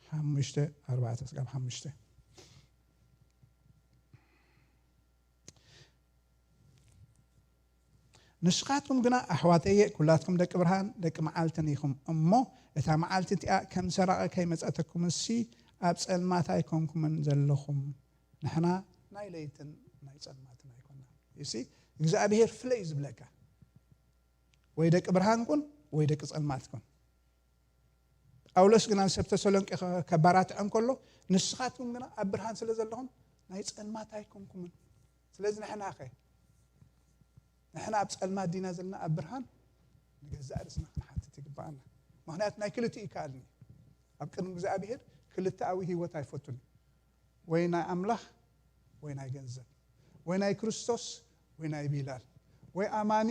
ሓሙሽተ ኣርባዕተ ስጋብ ሓሙሽተ። ንስኻትኩም ግና ኣሕዋተየ፣ ኩላትኩም ደቂ ብርሃን ደቂ መዓልትን ኢኹም እሞ፣ እታ መዓልቲ እቲኣ ከም ሰራቒ ከይመጸተኩምሲ ኣብ ጸልማት ኣይኮንኩምን ዘለኹም። ንሕና ናይ ለይትን ናይ ጸልማትን ኣይኮና። ይሲ እግዚኣብሔር ፍለይ ዝብለካ፣ ወይ ደቂ ብርሃን ኩን ወይ ደቂ ጸልማት ኩን። ጳውሎስ ግና ንሰብ ተሰሎንቄ ከ- ከባራትዖም ከሎ፣ ንስኻትኩም ግና ኣብ ብርሃን ስለ ዘለኹም ናይ ጸልማት ኣይኮንኩምን። ስለዚ ንሕና ኸ ንሕና ኣብ ጸልማት ዲና ዘለና ኣብ ብርሃን? ንገዛእ ርእስና ክንሓትት ይግባኣና። ምኽንያቱ ናይ ክልቲኡ ይከኣልኒ። ኣብ ቅድሚ እግዚኣብሔር ክልተኣዊ ህይወት ኣይፈቱን። ወይ ናይ ኣምላኽ ወይ ናይ ገንዘብ፣ ወይ ናይ ክርስቶስ ወይ ናይ ቢላል፣ ወይ ኣማኒ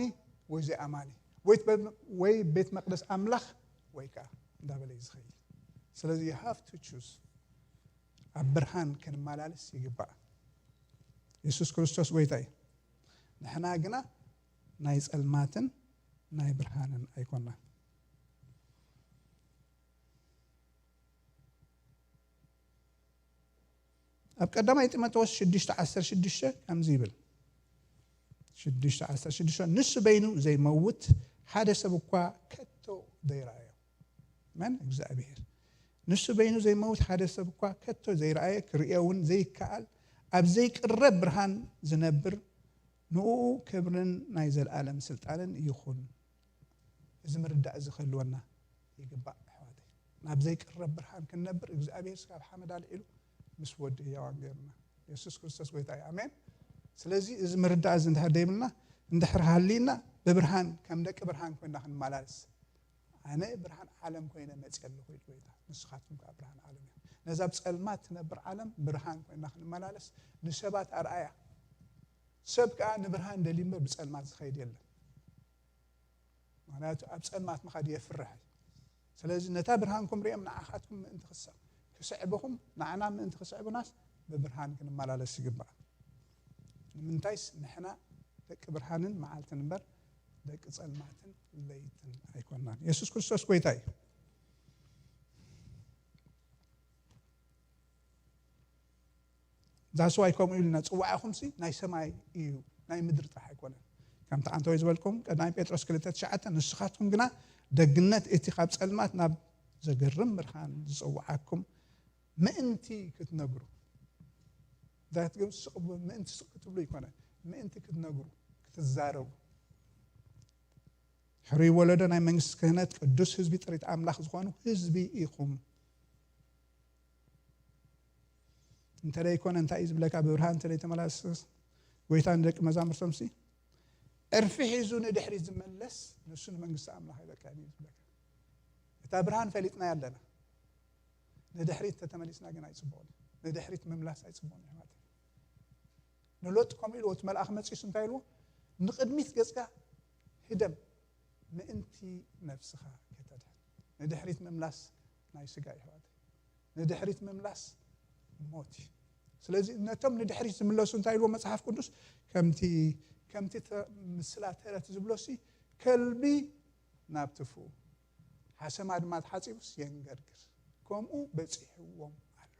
ወይ ዘይኣማኒ፣ ወይ ት- ወይ ቤት መቅደስ ኣምላኽ ወይ ከዓ እንዳበለ እዩ ዝኸይድ። ስለዚ you have to choose። ኣብ ብርሃን ክንመላለስ ይግባእ። የሱስ ክርስቶስ ጎይታ እዩ። ንሕና ግና ናይ ጸልማትን ናይ ብርሃንን ኣይኮናን። ኣብ ቀዳማይ ጢሞቴዎስ ሽዱሽተ ዓሰርተ ሽዱሽተ ከምዚ ይብል፣ ሽዱሽተ ዓሰርተ ሽዱሽተ፣ ንሱ በይኑ ዘይመውት ሓደ ሰብ እኳ ከቶ ዘይረኣዮ። መን? እግዚኣብሔር። ንሱ በይኑ ዘይመውት ሓደ ሰብ እኳ ከቶ ዘይረኣየ፣ ክርእዮ እውን ዘይከኣል፣ ኣብ ዘይቅረብ ብርሃን ዝነብር፣ ንእኡ ክብርን ናይ ዘለኣለም ስልጣንን ይኹን። እዚ ምርዳእ እዚ ክህልወና ይግባእ ኣሕዋተይ። ናብ ዘይቅረብ ብርሃን ክንነብር እግዚኣብሔር ስጋብ ሓመድ ኣልዒሉ ምስ ወዲ ህያዋን ገይሩና። የሱስ ክርስቶስ ጎይታ እዩ። ኣሜን። ስለዚ እዚ ምርዳእ እዚ እንድሕር ደይብልና፣ እንድሕር ሃሊና፣ ብብርሃን ከም ደቂ ብርሃን ኮይና ክንመላለስ፣ ኣነ ብርሃን ዓለም ኮይነ መፅእ ኣለኹ ኢሉ ጎይታ። ንስኻትኩም ከዓ ብርሃን ዓለም እዩ። ነዛ ብፀልማት ትነብር ዓለም ብርሃን ኮይና ክንመላለስ፣ ንሰባት ኣርኣያ። ሰብ ከዓ ንብርሃን ደልዩ እምበር ብፀልማት ዝኸይድ የለን። ምኽንያቱ ኣብ ጸልማት ምኻድ የፍርሕ እዩ። ስለዚ ነታ ብርሃንኩም ሪኦም ንዓኻትኩም ምእንቲ ክስዕ- ክስዕብኹም፣ ንዓና ምእንቲ ክስዕቡናስ ብብርሃን ክንመላለስ ይግባእ። ንምንታይስ ንሕና ደቂ ብርሃንን መዓልትን እምበር ደቂ ጸልማትን ለይትን ኣይኮናን። የሱስ ክርስቶስ ጎይታ እዩ። ዛስዋይ ከምኡ ኢልና ጽዋዕኹምሲ ናይ ሰማይ እዩ፣ ናይ ምድሪ ጥራሕ ኣይኮነን። ከምቲ ዓንተወይ ዝበልኩም ቀዳማይ ጴጥሮስ ክልተ ትሽዓተ፣ ንስኻትኩም ግና ደግነት እቲ ካብ ጸልማት ናብ ዘገርም ብርሃን ዝጽውዓኩም ምእንቲ ክትነግሩ። ዳት ግን ስቕ ብ- ምእንቲ ስቕ ክትብሉ ኣይኮነ፣ ምእንቲ ክትነግሩ፣ ክትዛረቡ። ሕሩይ ወለዶ፣ ናይ መንግስቲ ክህነት፣ ቅዱስ ህዝቢ፣ ጥሪት ኣምላኽ ዝኾኑ ህዝቢ ኢኹም። እንተደይ ኮነ እንታይ እዩ ዝብለካ? ብብርሃን እንተደይ ተመላለስ፣ ጎይታ ንደቂ መዛሙርቶምሲ ዕርፊ ሒዙ ንድሕሪት ዝመለስ ንሱ ንመንግስቲ ኣምላኽ ኣይበቅዕን እዩ ዝብለካ። እታ ብርሃን ፈሊጥናያ ኣለና። ንድሕሪት ተተመሊስና ግን ኣይጽቡቕን እዩ። ንድሕሪት ምምላስ ኣይጽቡቕን እዩ ማለት እዩ። ንሎጥ ከምኡ ኢልዎ፣ እቲ መልኣኽ መጺሱ እንታይ ኢልዎ? ንቕድሚት ገጽካ ህደም ምእንቲ ነፍስኻ ከተድሕን። ንድሕሪት ምምላስ ናይ ስጋ እዩ ኣሕዋተይ። ንድሕሪት ምምላስ ሞት እዩ። ስለዚ ነቶም ንድሕሪት ዝምለሱ እንታይ ኢልዎ መጽሓፍ ቅዱስ? ከምቲ ከምቲ ተ- ምስላ ተረት ዝብሎሲ፣ ከልቢ ናብ ትፍኡ፣ ሓሰማ ድማ ተሓጺቡስ የንገርግር፣ ከምኡ በጺሕዎም ኣሎ።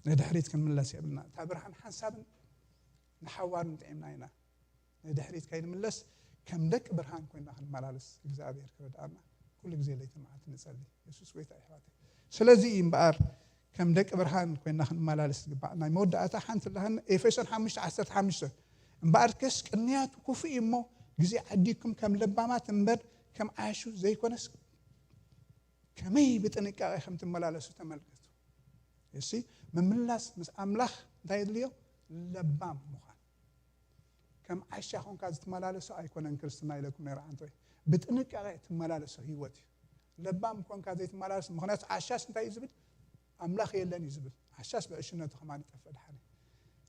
ንድሕሪት ክንምለስ የብልና። እታ ብርሃን ሓንሳብን ንሓዋርን ጥዒምና ኢና። ንድሕሪት ከይንምለስ ከም ደቂ ብርሃን ኮይና ክንመላለስ እግዚኣብሔር ክረድኣና ኩሉ ግዜ ለይትን መዓልትን ንጸሊ። የሱስ ጎይታ እዩ ኣሕዋተይ። ስለዚ እዩ እምበኣር ከም ደቂ ብርሃን ኮይና ክንመላለስ ዝግባእ። ናይ መወዳእታ ሓንቲ ላህን ኤፌሶን ሓሙሽተ ዓሰርተ ሓሙሽተ፣ እምበኣር ከስ ቅንያቱ ክፉእ እዩ እሞ ግዜ ዓዲግኩም ከም ለባማት እምበር ከም ዓያሹ ዘይኮነስ ከመይ ብጥንቃቄ ከም ትመላለሱ ተመልከቱ። እሲ ምምላስ ምስ ኣምላኽ እንታይ የድልዮ? ለባም ምዃን። ከም ዓሻ ኮንካ ዝትመላለሶ ኣይኮነን ክርስትና ኢለኩም ነይረ ዓንቶይ። ብጥንቃቄ ትመላለሶ ህይወት እዩ። ለባም ኮንካ ዘይትመላለሶ፣ ምኽንያቱ ዓሻስ እንታይ እዩ ዝብል? ኣምላኽ የለን እዩ ዝብል። ዓሻስ ብዕሽነቱ ከማን ይጠፍእ ድሓን እዩ።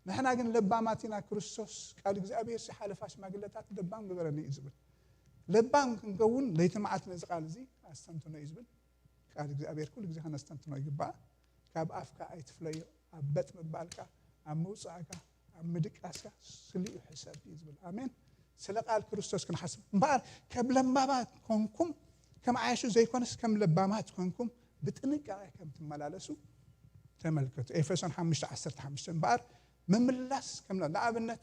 ንሕና ግን ለባማት ኢና። ክርስቶስ ቃል እግዚኣብሔር ሲ ሓለፋ ሽማግለታት ለባም ግበረኒ እዩ ዝብል። ለባም ክንከውን ለይቲ መዓልቲ ነዚ ቃል እዚ ኣስተንትኖ እዩ ዝብል። ቃል እግዚኣብሔር ኩሉ ግዜ ከነስተንትኖ ይግባእ። ካብ ኣፍካ ኣይትፍለዮ፣ ኣብ በጥ ምባልካ፣ ኣብ ምውፃእካ፣ ኣብ ምድቃስካ ስሊኡ ሕሰብ እዩ ዝብል። ኣሜን። ስለ ቃል ክርስቶስ ክንሓስብ እምበኣር፣ ከም ለባማት ኮንኩም፣ ከም ዓያሹ ዘይኮነስ ከም ለባማት ኮንኩም ብጥንቃቄ ከም ትመላለሱ ተመልከቱ። ኤፌሶን ሓሙሽተ ዓሰርተ ሓሙሽተ። እምበኣር ምምላስ ከም ንኣብነት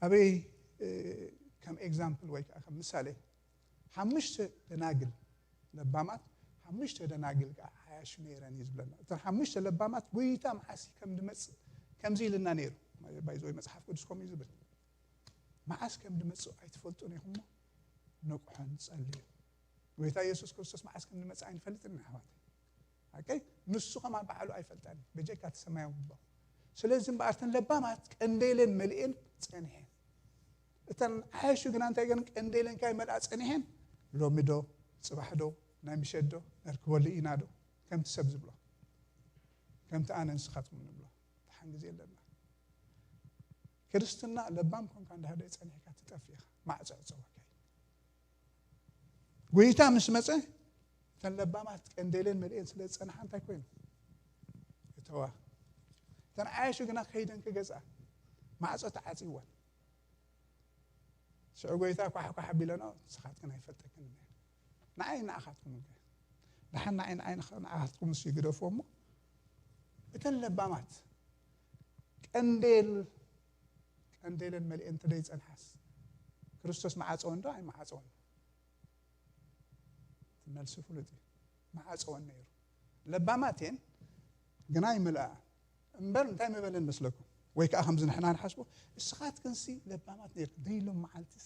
ኣበይ ከም ኤግዛምፕል ወይ ከዓ ከም ምሳሌ ሓሙሽተ ደናግል ለባማት ሓሙሽተ ደናግል ከዓ ዓያሹ ነይረን እዩ ዝብለና። እተን ሓሙሽተ ለባማት ጎይታ መዓስ ከም ድመፅእ ከምዚ ኢልና ነይሩ። ባይዘወይ መፅሓፍ ቅዱስ ከምኡ እዩ ዝብል። መዓስ ከም ድመፅእ ኣይትፈልጡን ኢኹሞ ንቁሖን ጸልዩ። ጎይታ የሱስ ክርስቶስ መዓስ ከም ድመፅእ ኣይንፈልጥን ኢና ኣሕዋት። ኣከይ ንሱ ከማን ባዕሉ ኣይፈልጠን በጀካ እቲ ሰማያዊ ኣቦ። ስለዚ እምበኣር እተን ለባማት ቀንዴለን መሊኤን ጸኒሐን። እተን ዓያሹ ግና እንታይ ገን ቀንዴለን ካይ መልኣ ጸኒሐን። ሎሚ ዶ ጽባሕ ዶ ናይ ምሸት ዶ ነርክበሉ ኢና ዶ ከምቲ ሰብ ዝብሎ ከምቲ ኣነ ንስኻትኩም ንብሎ። ደሓን ግዜ ኣለና። ክርስትና ለባም ኮንካ እንዳሃደ ጸኒሕካ ትጠፍ ኢኻ። ማዕጾ ዕጸወካ እዩ። ጎይታ ምስ መጸ እተን ለባማት ቀንዴለን መሊኤን ስለ ዝጸንሓ እንታይ ኮይኑ እተዋ። እተን ዓያሹ ግና ከይደን ክገዝኣ ማዕጾ ተዓጽይወን። ሽዑ ጎይታ ኳሕ ኳሕ ኣቢለኖ ንስኻትክን ኣይፈልጠክን እየ። ንዓይ ንዓኻትኩም እገ ደሓን ንዓይ ንዓይ ንዓኻትኩም እሱ ይግደፎ እሞ እተን ለባማት ቀንዴል ቀንዴለን መሊኤን እንተደይ ጸንሓስ ክርስቶስ መዓጸወን ዶ ኣይመዓጸወን? እቲ መልሲ ፍሉጥ እዩ። መዓጸወን ነይሩ። ለባማት እየን ግና ይምልኣ እምበር እንታይ ምበለን መስለኩም? ወይ ከዓ ከምዚ ንሕና ንሓስቦ እስኻትክንሲ ለባማት ነይርክን ደይሎም መዓልትስ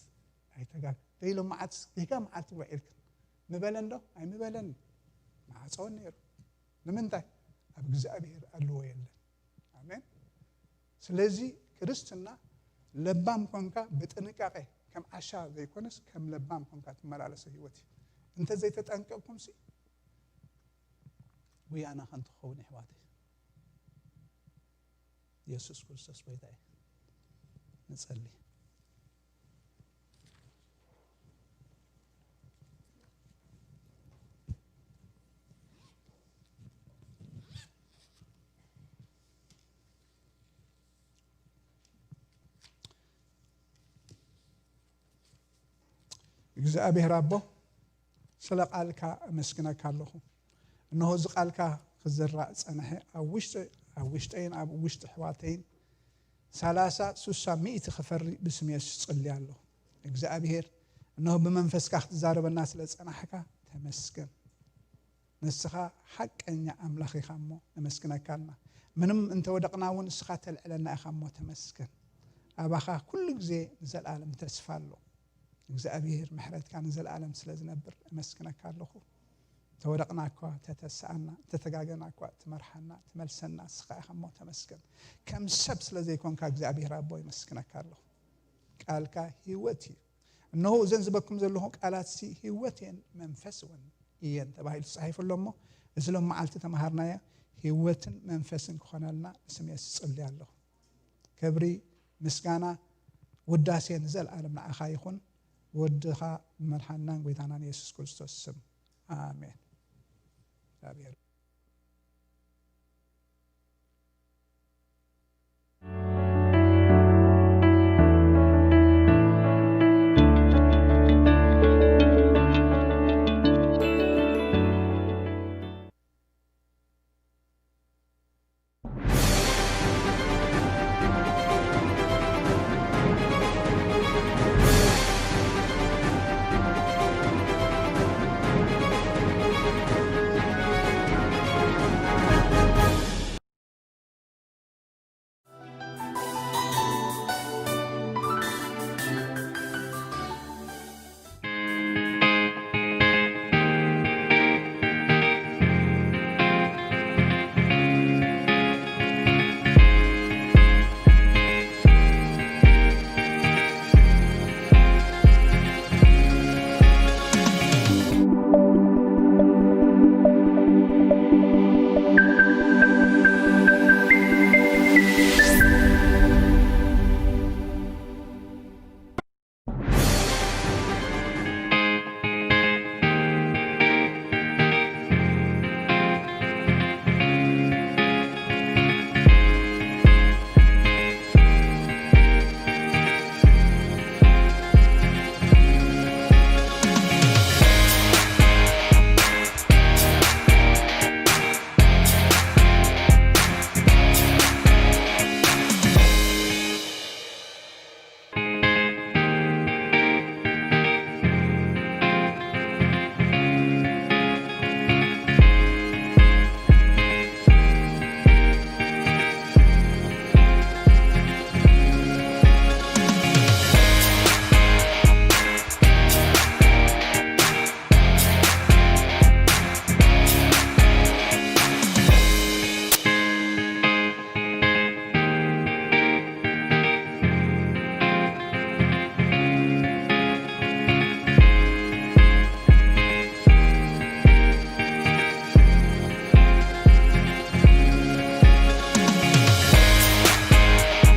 ኣይተጋግ ደይሎም መዓልትስ ጌጋ መዓልቲ ውዒልክን ምበለን ዶ ኣይምበለን? መዓጸወን ነይሩ። ንምንታይ? ኣብ እግዚኣብሔር ኣለዎ የለን። ኣሜን። ስለዚ ክርስትና ለባም ኮንካ ብጥንቃቄ ከም ዓሻ ዘይኮነስ ከም ለባም ኮንካ ትመላለሰ ህይወት እዩ። እንተ ዘይተጠንቀቅኩም ሲ ጉያና ከንቱ ክኸውን ይሕዋት። የሱስ ክርስቶስ ጎይታ እዩ። ንጸሊ። እግዚኣብሔር ኣቦ ስለ ቃልካ ኣመስግነካ ኣለኹ። እነሆ እዚ ቃልካ ክዝራእ ጸንሐ ኣብ ውሽጢ ኣብ ውሽጠይን ኣብ ውሽጢ ኣሕዋተይን ሰላሳ ሱሳ ሚእቲ ክፈሪ ብስም የሱስ ጽሊ ኣለኹ። እግዚኣብሔር እነሆ ብመንፈስካ ክትዛረበና ስለ ጸናሕካ ተመስገን። ንስኻ ሓቀኛ ኣምላኽ ኢኻ እሞ ነመስግነካ ኣለና። ምንም እንተወደቕና እውን ንስኻ ተልዕለና ኢኻ እሞ ተመስገን። ኣባኻ ኩሉ ግዜ ንዘለኣለም ተስፋ ኣሎ። እግዚኣብሔር ምሕረትካ ንዘለኣለም ስለ ዝነብር እመስግነካ ኣለኹ። ተወደቕና እኳ ተተስኣና ተተጋገና እኳ ትመርሓና ትመልሰና ንስኻ ኢኻ እሞ ተመስገን። ከም ሰብ ስለ ዘይኮንካ እግዚኣብሔር ኣቦ ይመስግነካ ኣለኹ። ቃልካ ህይወት እዩ። እነሆ እዘን ዝበኩም ዘለኹ ቃላት ሲ ህይወት እየን መንፈስ እውን እየን ተባሂሉ ተጻሒፉ ኣሎ እሞ እዚ ሎም መዓልቲ ተማሃርናዮ ህይወትን መንፈስን ክኾነልና ብስም የሱስ ጽሊ ኣለኹ። ክብሪ ምስጋና ውዳሴ ንዘለኣለም ንዓኻ ይኹን። ወድኻ መድሓናን ጎይታናን የሱስ ክርስቶስ ስም ኣሜን። እግዚኣብሔር